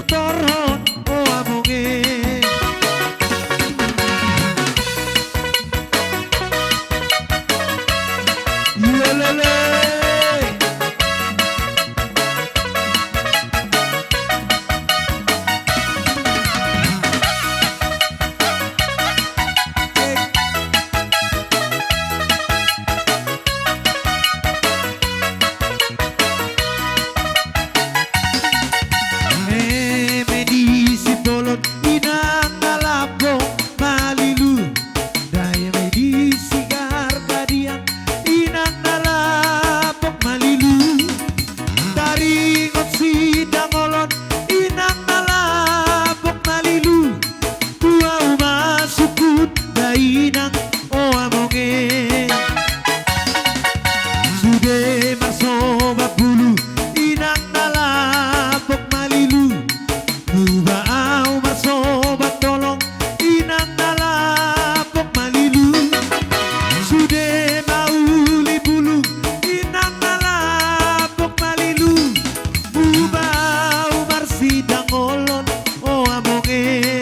torhon, o among e. Ia lele. Eme di Simbolon inang na lambok malilu. Dae me di Sigar Badian inang na lambok malilu. Taringot Sidangolon inang na lambok malilu. Tu ahu ma sungkun dainang, o among e. Sude marsobat bulu inang na lambok malilu. Muba ahu marsobat tolong inang na lambok malilu. Sude mauli bulung inang na lambok malilu. Muba ahu marsidangolon, o among e.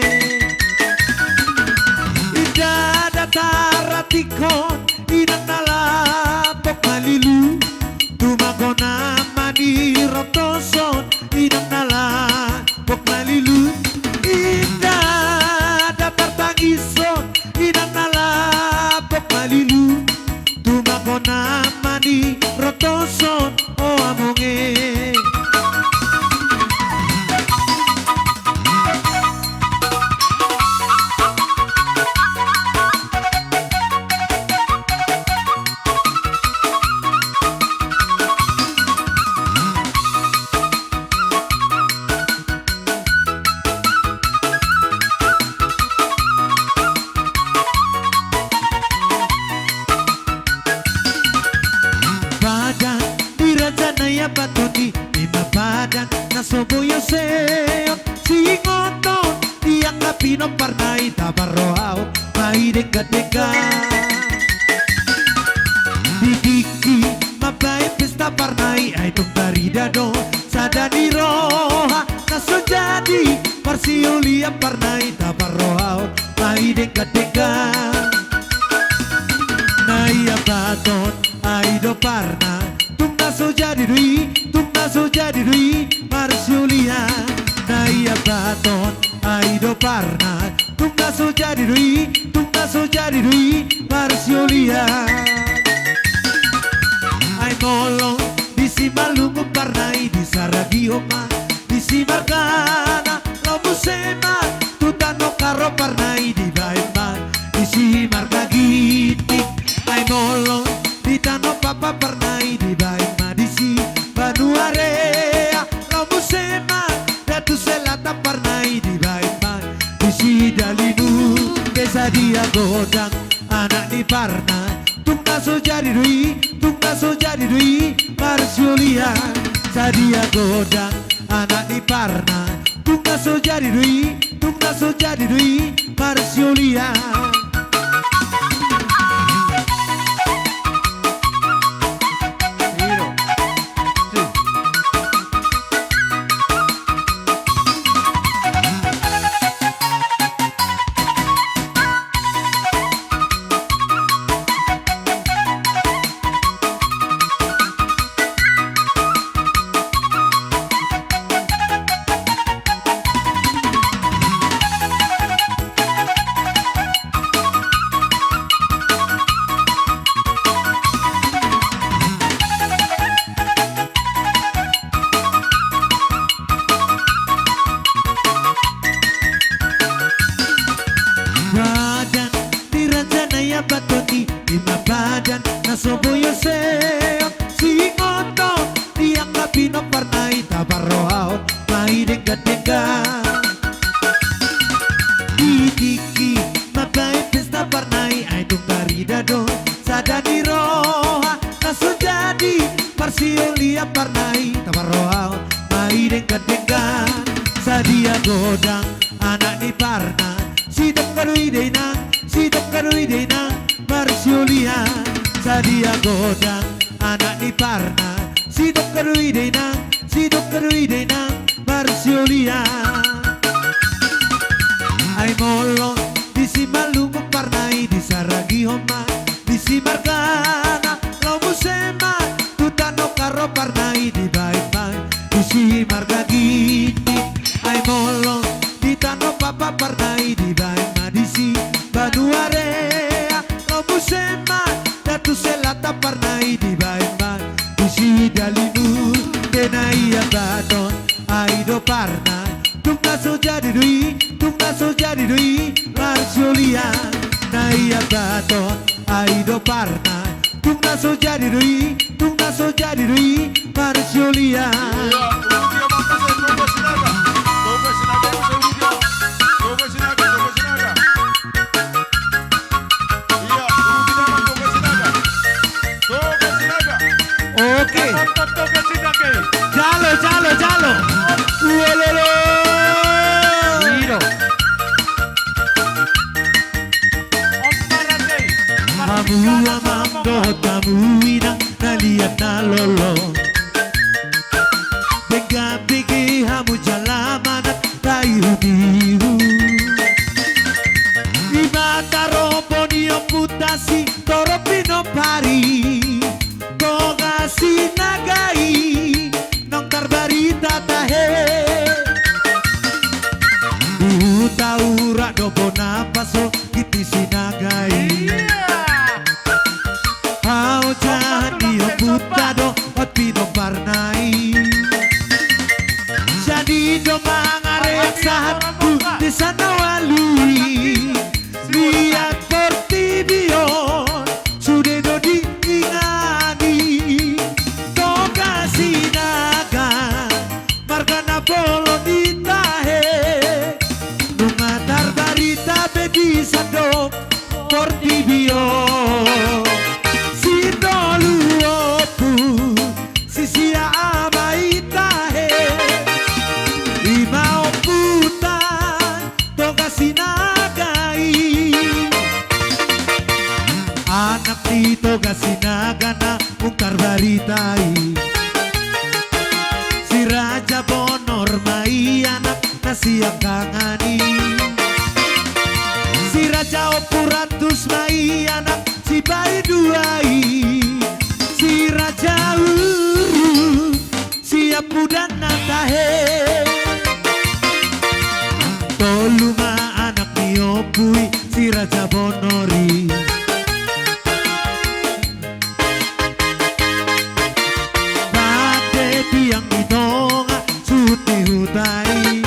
Inda da taratikhon inang na lambok malilu. Tumangkon ma nirontoson inang na lambok malilu. Inda da tartangishon inang na lambok malilu. Tumangkon ma nirontoson, o among e. Padan ni raja Nai Abaton i, i ma padan na so boi oseon. Siingoton di angka pinomparna i, taparrohahon ma i denggan-denggan. Di tingki mambaen pesta parna i, ai tung tarida do sada ni roha na so jadi parsiolian parna i, taparrohahon ma i denggan-denggan. Nai Abaton, ai do parna, tung na so jadi do i, tung na so jadi do i parsiolian. Nai Abaton, ai do parna, tung na so jadi do i, tung na so jadi do i parsiolian. Ai molo di Simalungun parna i, disaragihon ma di Simargana, laho muse ma tu Tano Karo parna i, dibaen ma di Simarga Ginting. Ai molo di Tano Papa parna i, dibaen ma di Sibanuarea, laho muse ma da tu selatan parna i, dibaen ma di Sidalimun. Be sadia godang anak ni parna, tung na so jadi do i, tung na so jadi do i parsiolian. Sadia godang anak ni parna, tung na so jadi do i, tung na so jadi do i parsiolian. Padan ni raja Nai Abaton i, i ma padan na so boi oseon. Siingoton di angka pinomparna i, taparrohahon ma i denggan-denggan. Di tingki mambaen pesta parna i, ai tung tarida do sada ni roha na so jadi parsiolian parna i, taparrohahon ma i denggan-denggan. Sadia godang anak ni parna, sidongka do i dainang, sidongka do i dainang parsiolian. Sadia godang anak ni parna, sidongka do i dainang, sidongka do i dainang Siulian. Ai molo disi malungun parna i disaragihon ma disi margana, laho muse ma tu tano Karo parna i dibaen ma disi marga Ginting. Ai molo di tano Papa parna i dibaen ma disi banua Rea, laho muse ma da tu Selatan parna i dibaen ma disi dalimu. Dena ia baton ai do parna, tung na so jadi do i, tung na so jadi do i marsiulian. Na ia baton ai do parna, tung na so jadi do i, tung na so jadi do i marsiulian. Iya, urupi ama, Toga Sinaga. Toga Sinaga, Toga Sinaga, Toga Sinaga. Iya, urupi ama, Toga Sinaga. Toga Sinaga. Oke. Jalo, jalo, jalo. Uololo. Iro. Hamu amang dohot hamu inang na liat na lolo, denggan bege hamu jala manat taihutihut. Ima tarombo ni ompunta si Toropinompar i, Toga Sinaga i, naung tarbarita tahe. Di huta Urak do bona paso Ginting Sinaga i. Iya. Haojahan ni ompunta dohot pinomparna i. Jadi do mangareak sahat tu desa na ualu i. Liat portibi on sude do diingani. Toga Sinaga marga na bolon i tahe. Nunga tarbarita be di sandok portibi on. Sitolu ompu sisia ama i tahe. Ima ompunta Toga Sinaga i. Anak ni Toga Sinaga naung tarbarita i, si Raja Bonor ma i anak na siangkangan i. Si Raja Ompu Ratus ma i anak sipaidua i. Si Raja Uruk siampudanna tahe. Tolu ma anak ni ompu i si Raja Bonor i. Pande tiang di tonga suhut ni huta i.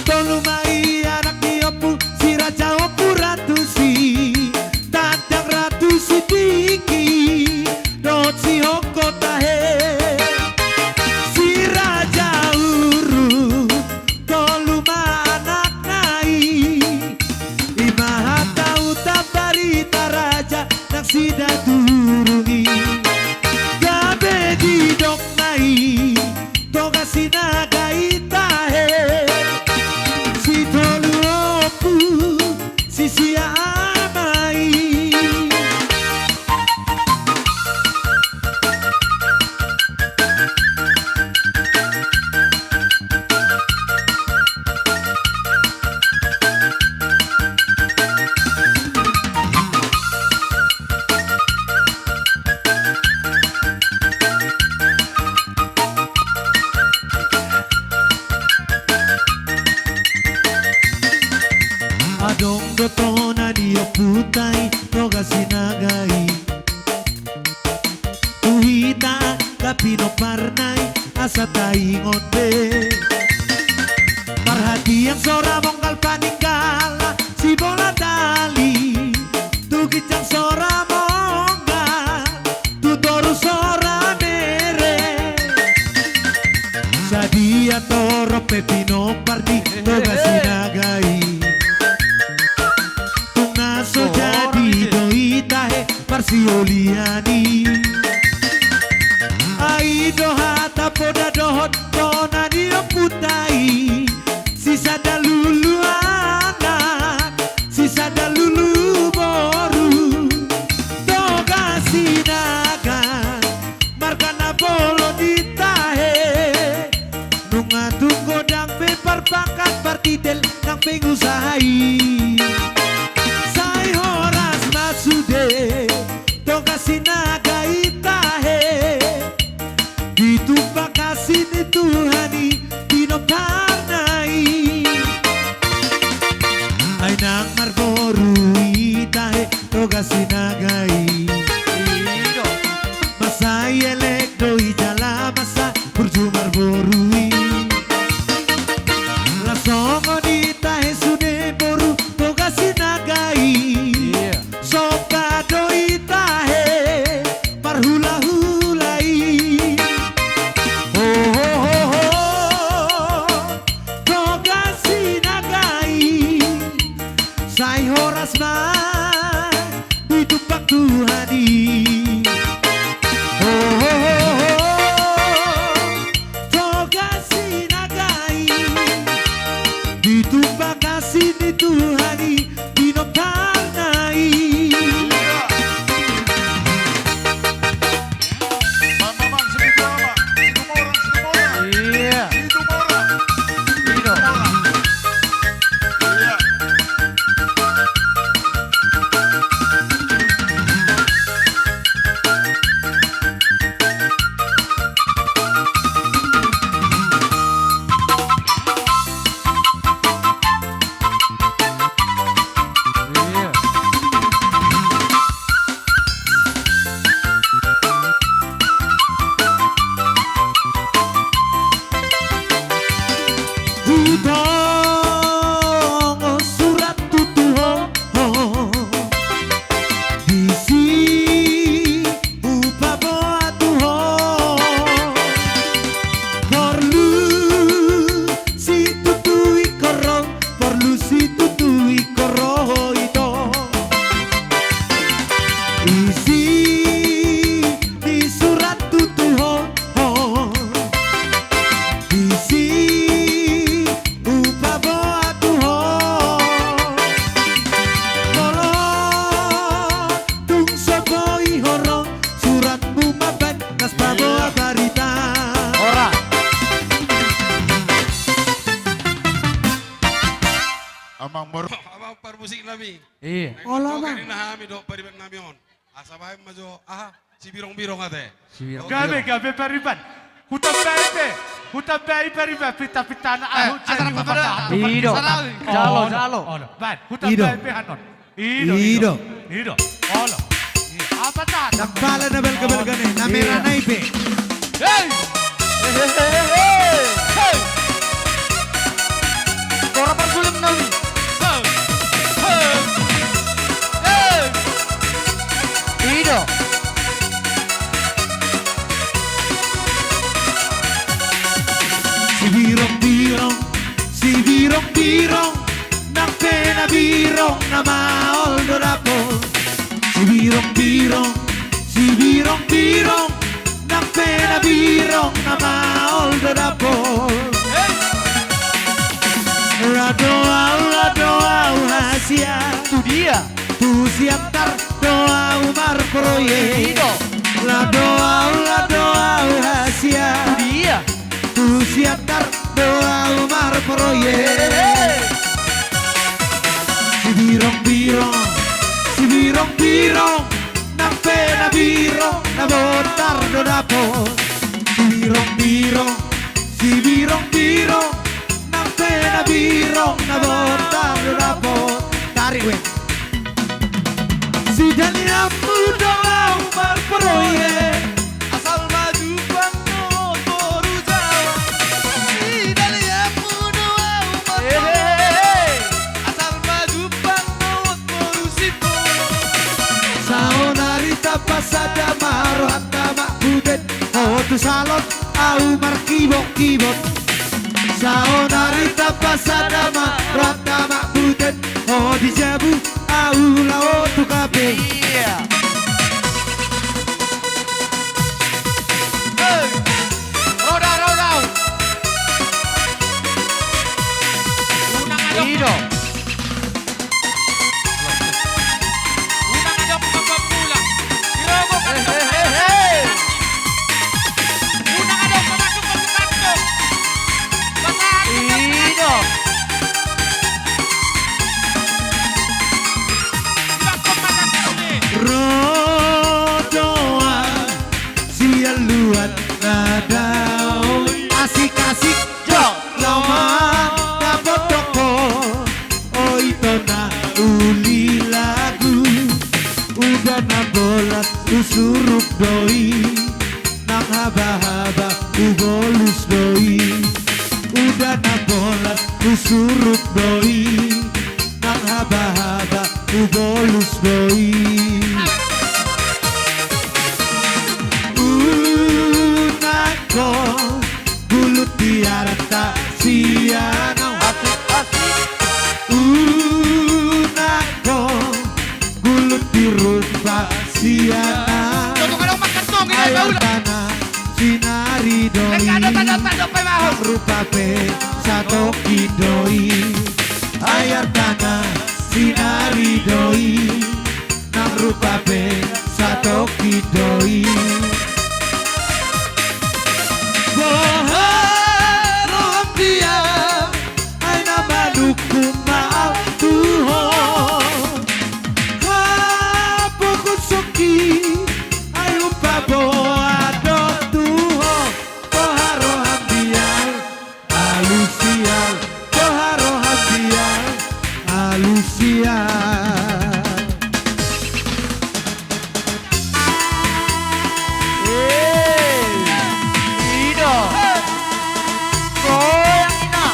Tolu ma i anak ni ompu si Raja Ompu Ratus i. Tandang Ratus Sitingki dohot Sihonggo tahe. Si Raja Uruk tolu ma anakna i. Ima hata uta barita raja nang sidaturung i. Gabe didok ma i Toga Sinaga i tahe. Sitolu ompu sisia ama i. Adong do tona ni ompunta i Toga Sinaga i. Tu hita angka pinomparna i asa taingot be. Parhatian sora monggal paninggalan sibola tali. Tu ginjang sora monggal, tu toru sora mere. Sadia torop pe pinompar ni Toga Sinaga i. Tung na so jadi do i tahe parsiolian i. Ai do hata poda dohot tona ni ompunta i. Sisada lulu anak, sisada lulu boru. Toga Sinaga marga na bolon i tahe. Tongon surat tu ho, disi hupaboa tu ho. Porlu situtu ingkon ro, porlu situtu ingkon ro ho ito. Isi ni surat tu ho, disi hupaboa tu ho. Molo tung so boi ho ro, suratmu ma baen na paboa barita. Ora. Amang mor- Amang parmusik nami. Iya. Olo, Amang. Hami do pariban nami on. Asa baen ma jo, aha, sibirong-birong ate. Sibirong-birong. Gabe, gabe pariban. Hutambai pe, hutambai pariban, pinta-pintana. Eh, ahu asal jadi papada. Ido. Jalo, jalo. Olo, baen, hutambai pe hanon. Ido, ido. Ido. Olo. Iya, apa ta? Nang pala na balga-balga ni, na merah na i pe. Hei! Hei, hei, hei, hei, hei! Hei! Tora parsulim nami. Hei! Hei! Hei! Ido. Sibirong-birong, sibirong-birong, nang pe na birong na maol do dapot. Sibirong-birong, sibirong-birong, nang pe na birong na maol do dapot. Ra do ahu, ra do ahu hasian. Tu dia? Tu Siantar do ahu marproyek. Ido. Ra do ahu, ra do ahu hasian. Tu dia? Tu Siantar do ahu marproyek. Sibirong-birong, sibirong-birong, nang pe na birong na bontar do dapot. Sibirong-birong, sibirong-birong, nang pe na birong na bontar do dapot. Tarik, we. Sidalianmu do ahu marproyek. Asal ma jumpang dohot boru Jawa. Sidalianmu do ahu marproyek. Asal ma jumpang dohot boru Simbolon. Saonari tapasada ma rohanta Mak Butet. Ho tu salon, ahu markibot-kibot. Saonari tapasada ma rohanta Mak Butet. Ho di jabu, ahu laho tu kafe. Iya. Hei. Roda, roda. Unang adong. Ido. Unang adong pamula. Dirogoh kan. He, he, he, he. Unang adong pamasuk-masuk kantong. Pasahat. Ido. Ibangkon mata sini. Ro do ahu sian luat na dao. Asik, asik. Jo. Laho mandapothon ho, o ito na uli lagu. Uda na bolas husuruk do i, nang habahaba hubolus do i. Uda na bolas husuruk do i, nang habahaba hubolus do i. Unang ho gulut di arta sian ahu. Unang ho gulut di rupa sian ahu. Ai artana sinari do i, nang rupa pe satongkin do i. Ai artana sinari do i, nang rupa pe satongkin do i. Boha roham dia, ai na manungkun ma ahu tu ho. Hapokhon songki, ai hupaboa do tu ho. Boha roham dia, alus sial, boha roham dia, alus sial. Eh, ido. Goyang ina.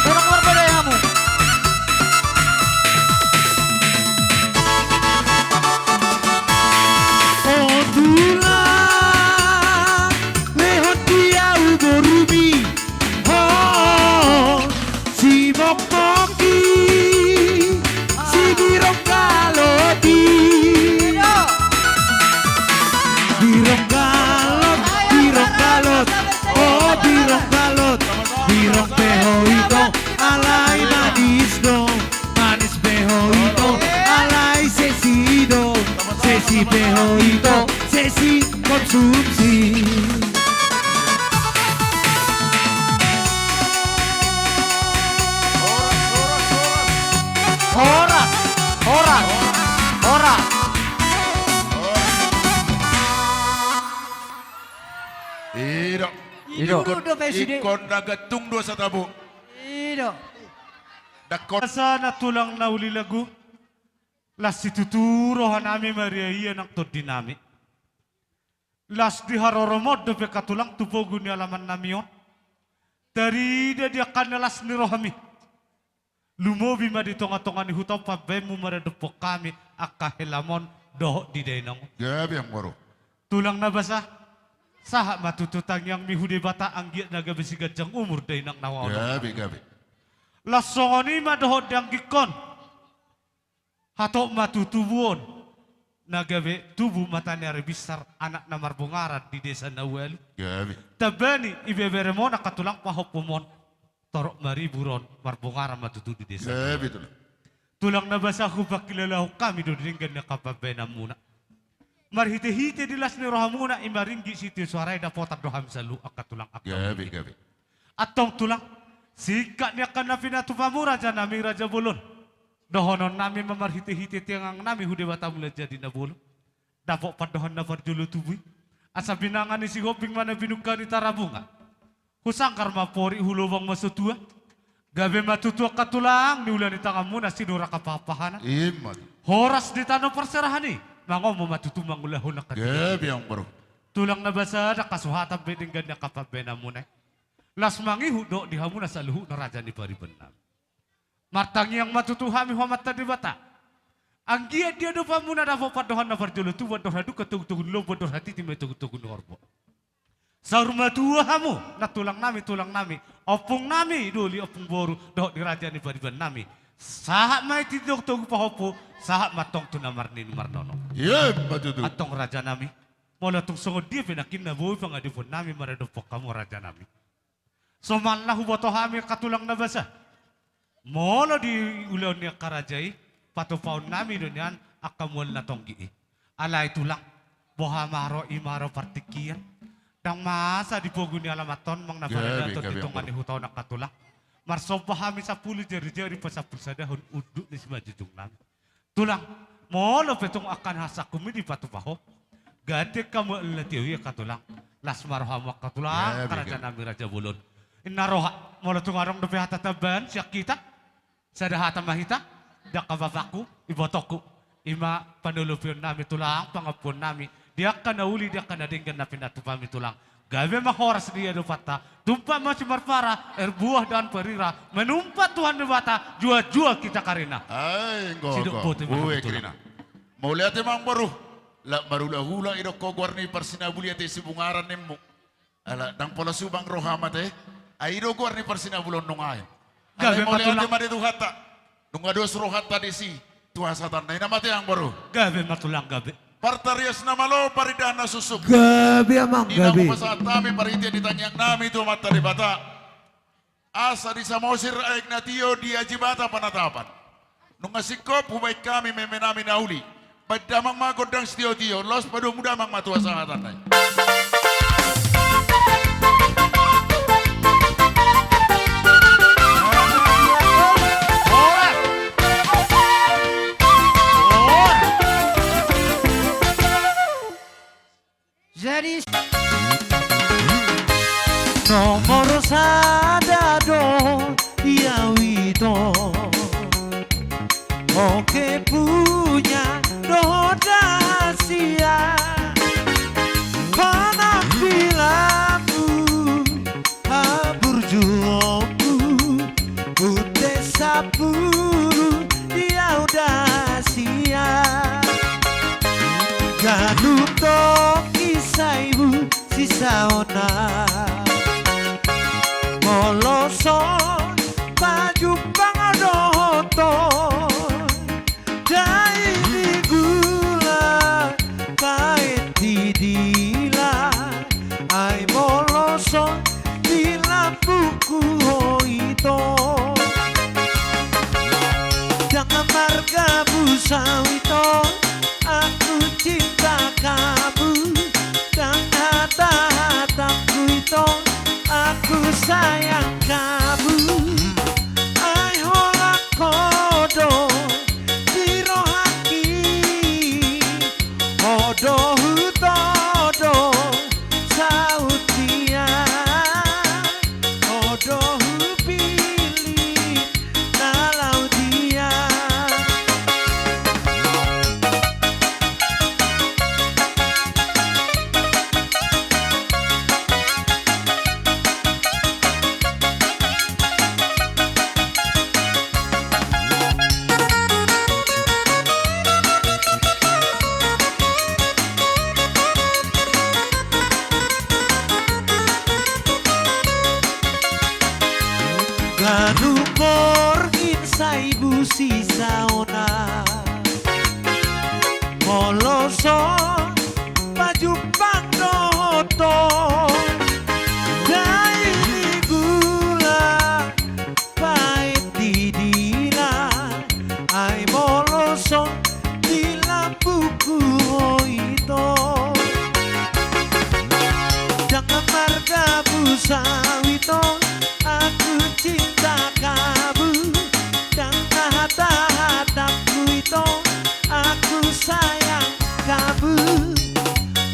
Kurang marbadai hamu. O tulang, lehon di ahu borumi, ho, simokmoki, sibirong galot i. Birong galot, birong galot, o birong galot, birong pe ho ito, alai manis do, manis pe ho ito, alai sesi do, sesi pe ho ito, sesi konsumsi. Horas, horas, horas, horas. Ido. Ido. Ingkon, ingkon na gantung do satabu. Ido. Dakon. Asa na tulang na uli lagu. Las situtu rohanami maria ia nang tondinami. Las di haroromon dope angka tulang tu pogu ni alamannami on. Tarida di angka na las ni rohami. Lumobi ma di tongatonga ni huta on pambaenmu maradophon hami angka helamon dohot di dainang on. Gabe amang boru. Tulang na basa, sahat ma tutu tangiangmi hu Debata anggiat na gabe siganjang umur dainang na olo. Gabe, gabe. Las songon i ma dohot di anggingkon. Hatop ma tu tubu on na gabe tubu mata ni ari binsar, anak na marbongaran di desa na ualu. Gabe. Tamba ni ibeberemon angka tulang pahompumon, torop maribur on, marbongaran ma tutu di desa. Gabe tulang. Tulang na basa, hupangkilalahon hami do denggan ni angka pambaenanmuna. Marhitehite di las ni rohamuna i ma ringgit sitio soara i dapotan do hami saluhut angka tulang angka. Gabe, gabe. Antong tulang, singkat ni angka na pinatupamu rajanami raja bolon. Dohononnami ma marhitehite tangiangnami hu Debata Mulajadi Na Bolon. Dapot pandohan na parjolo tubu i. Asa binanga ni Sihombing ma na binungka ni Tarabunga. Hu sanggar ma porik, hu lobang ma sotua. Gabe ma tutu angka tulang niula ni tanganmuna, sinur angka pahanpahanan. Ima tutu. Horas di tano parserahan i. Mangomo ma tutu mangulahon angka. Gabe amang boru. Tulang na basa, ndang hasuhatan be denggan ni angka pambaenanmuna i. Las mangihut dohot di hamuna saluhutna raja ni paribannami. Martangiang ma tutu hami hu Amanta Debata. Anggiat di adopanmuna dapot pandohan na parjolo tubu, andor haduka togutogu ni lombu, andor hatiti ma i togutogu ni horbo. Saur matua hamu, nantulangnami, tulangnami, ompungnami, doli ompung boru, dohot di raja ni paribannami. Sahat ma i tu togutogu pahompu, sahat ma antong tu na marnini marnono. Ima tutu. Antong rajanami, molo tung songon dia pe nangkin na boi pangadoponnami maradophon hamu rajanami. Somalna huboto hami angka tulang na basa. Molo di ulaon ni angka raja i, patupaonnami do nian angka mual na tonggi i. Alai tulang, boha ma ro i ma ro partingkian. Ndang masa di pogu ni alaman on manang na paradaton di tonga ni huta on angka tulang. Marsomba hami sampulu jarijari pasampulu sadahon unduk ni simanjujungnami. Tulang, molo pe tung angka na hasangkumi dipatupa ho, gati angka mual na tio i angka tulang. Las ma rohamu angka tulang, rajanami raja bolon. Inna roha, molo tung adong dope hata tambahan sian hita, sada hata ma hita, di angka bapakku, ibotongku. Ima panolopionnami tulang, pangampuonnami di angka na uli, di angka na denggan na pinatupami tulang. Gabe ma horas di adopanta, tumpak ma simarpara, air buah dan perira, manumpak Tuhan Debata, jual-jual kita karina. Ai, nggo, sidok nggo. Bote ma. Ue, tulang. Karina. Mauliate ma amang boru, lak marulahula idok ho goar ni parsinabul i ate Sibungaran nimmu. Ala, ndang pola subang roham ate, ai i do goar ni parsinabul on nunga i. Gabe ma tulang. Alai mauliate ma di Tuhanta. Nunga dos rohanta disi, tu hasahatanna i, ina mate amang boru. Gabe ma tulang, gabe. Partarias na malo, parindahan na suksuk. Gabe amang, gabe. Di na hupasahat hami, parhite di tangiangnami tu Amanta Debata. Asa di Samosir aek na tio, di Ajibata panatapan. Nunga singkop hubaen hami memenami na uli. Baen damang ma gondang sitiotio, laos padomu damang ma tu hasahatanna i. Jadi nomor sada do di au ito. Oke punya dohot rahasia. Ho Ganup torop insa i busisaonna. Molo so pajumpang dohot ho, dai ni gula baen di dila. Ai molo so di lambungku ho ito, ndang margabus au ito, aku cinta kamu. Ndang hata-hatangku ito, aku sayang kamu. Ai holan ho do di rohangki, ho do hutodo saut ia, ho do hupillit na laho dia. Ganup torop insa i busisaonna. Molo so pajumpang dohot ho, dai ni gula baen di dila. Ai molo so di lambungku ho ito, ndang margabus au ito, aku cinta kamu. Ndang hata-hatangku ito, aku sayang kamu.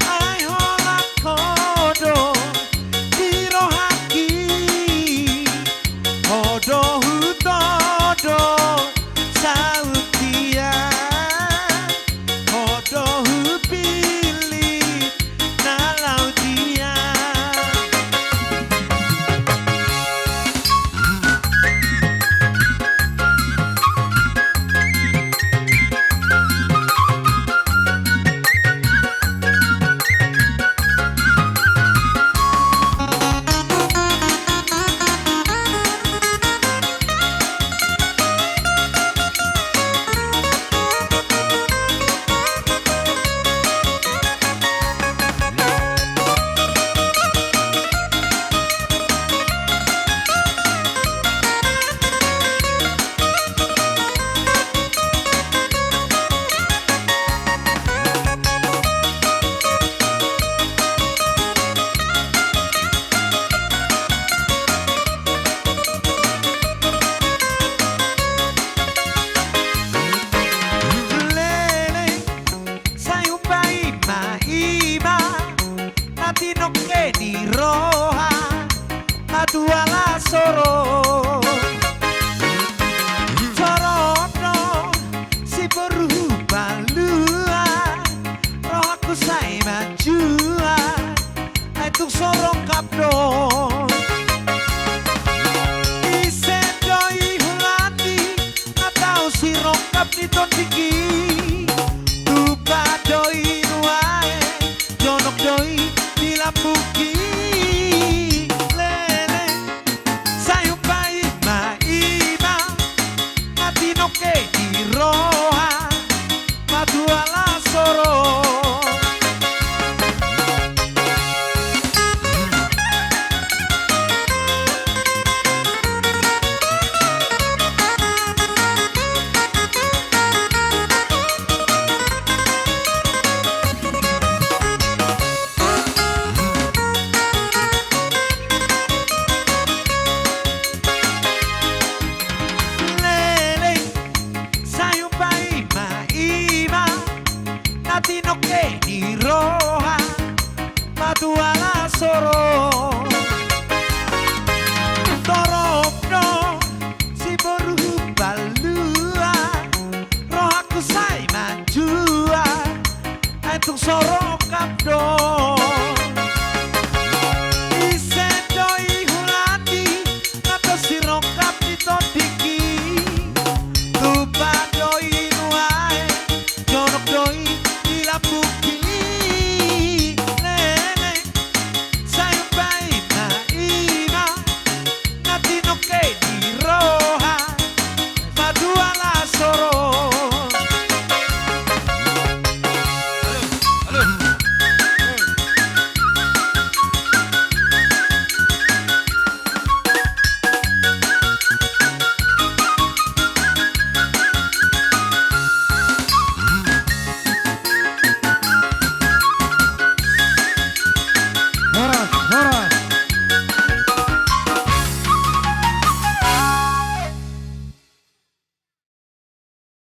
Ai holan ho do di rohangki, ho do hutodo saut ia, ho do hupillit na laho dia. Leleng, sai umbahen ma i ma na tinongke ni roha, matuala soro. Torop do siboru Hupalua, rohangku sai manjua, ai tung so rongkap do. Ise do i hulani na tau sirongkap ni tondingki? Tupa do i nuaeng, jonok do i di lambungki. Leleng, sai umbahen ma i ma na tinongke ni roha, matuala soro. Leleng, sai umbahen ma i ma na tinongke ni roha, matuala soro. Torop do siboru Hupalua, rohangku sai manjua, ai tung so rongkap do.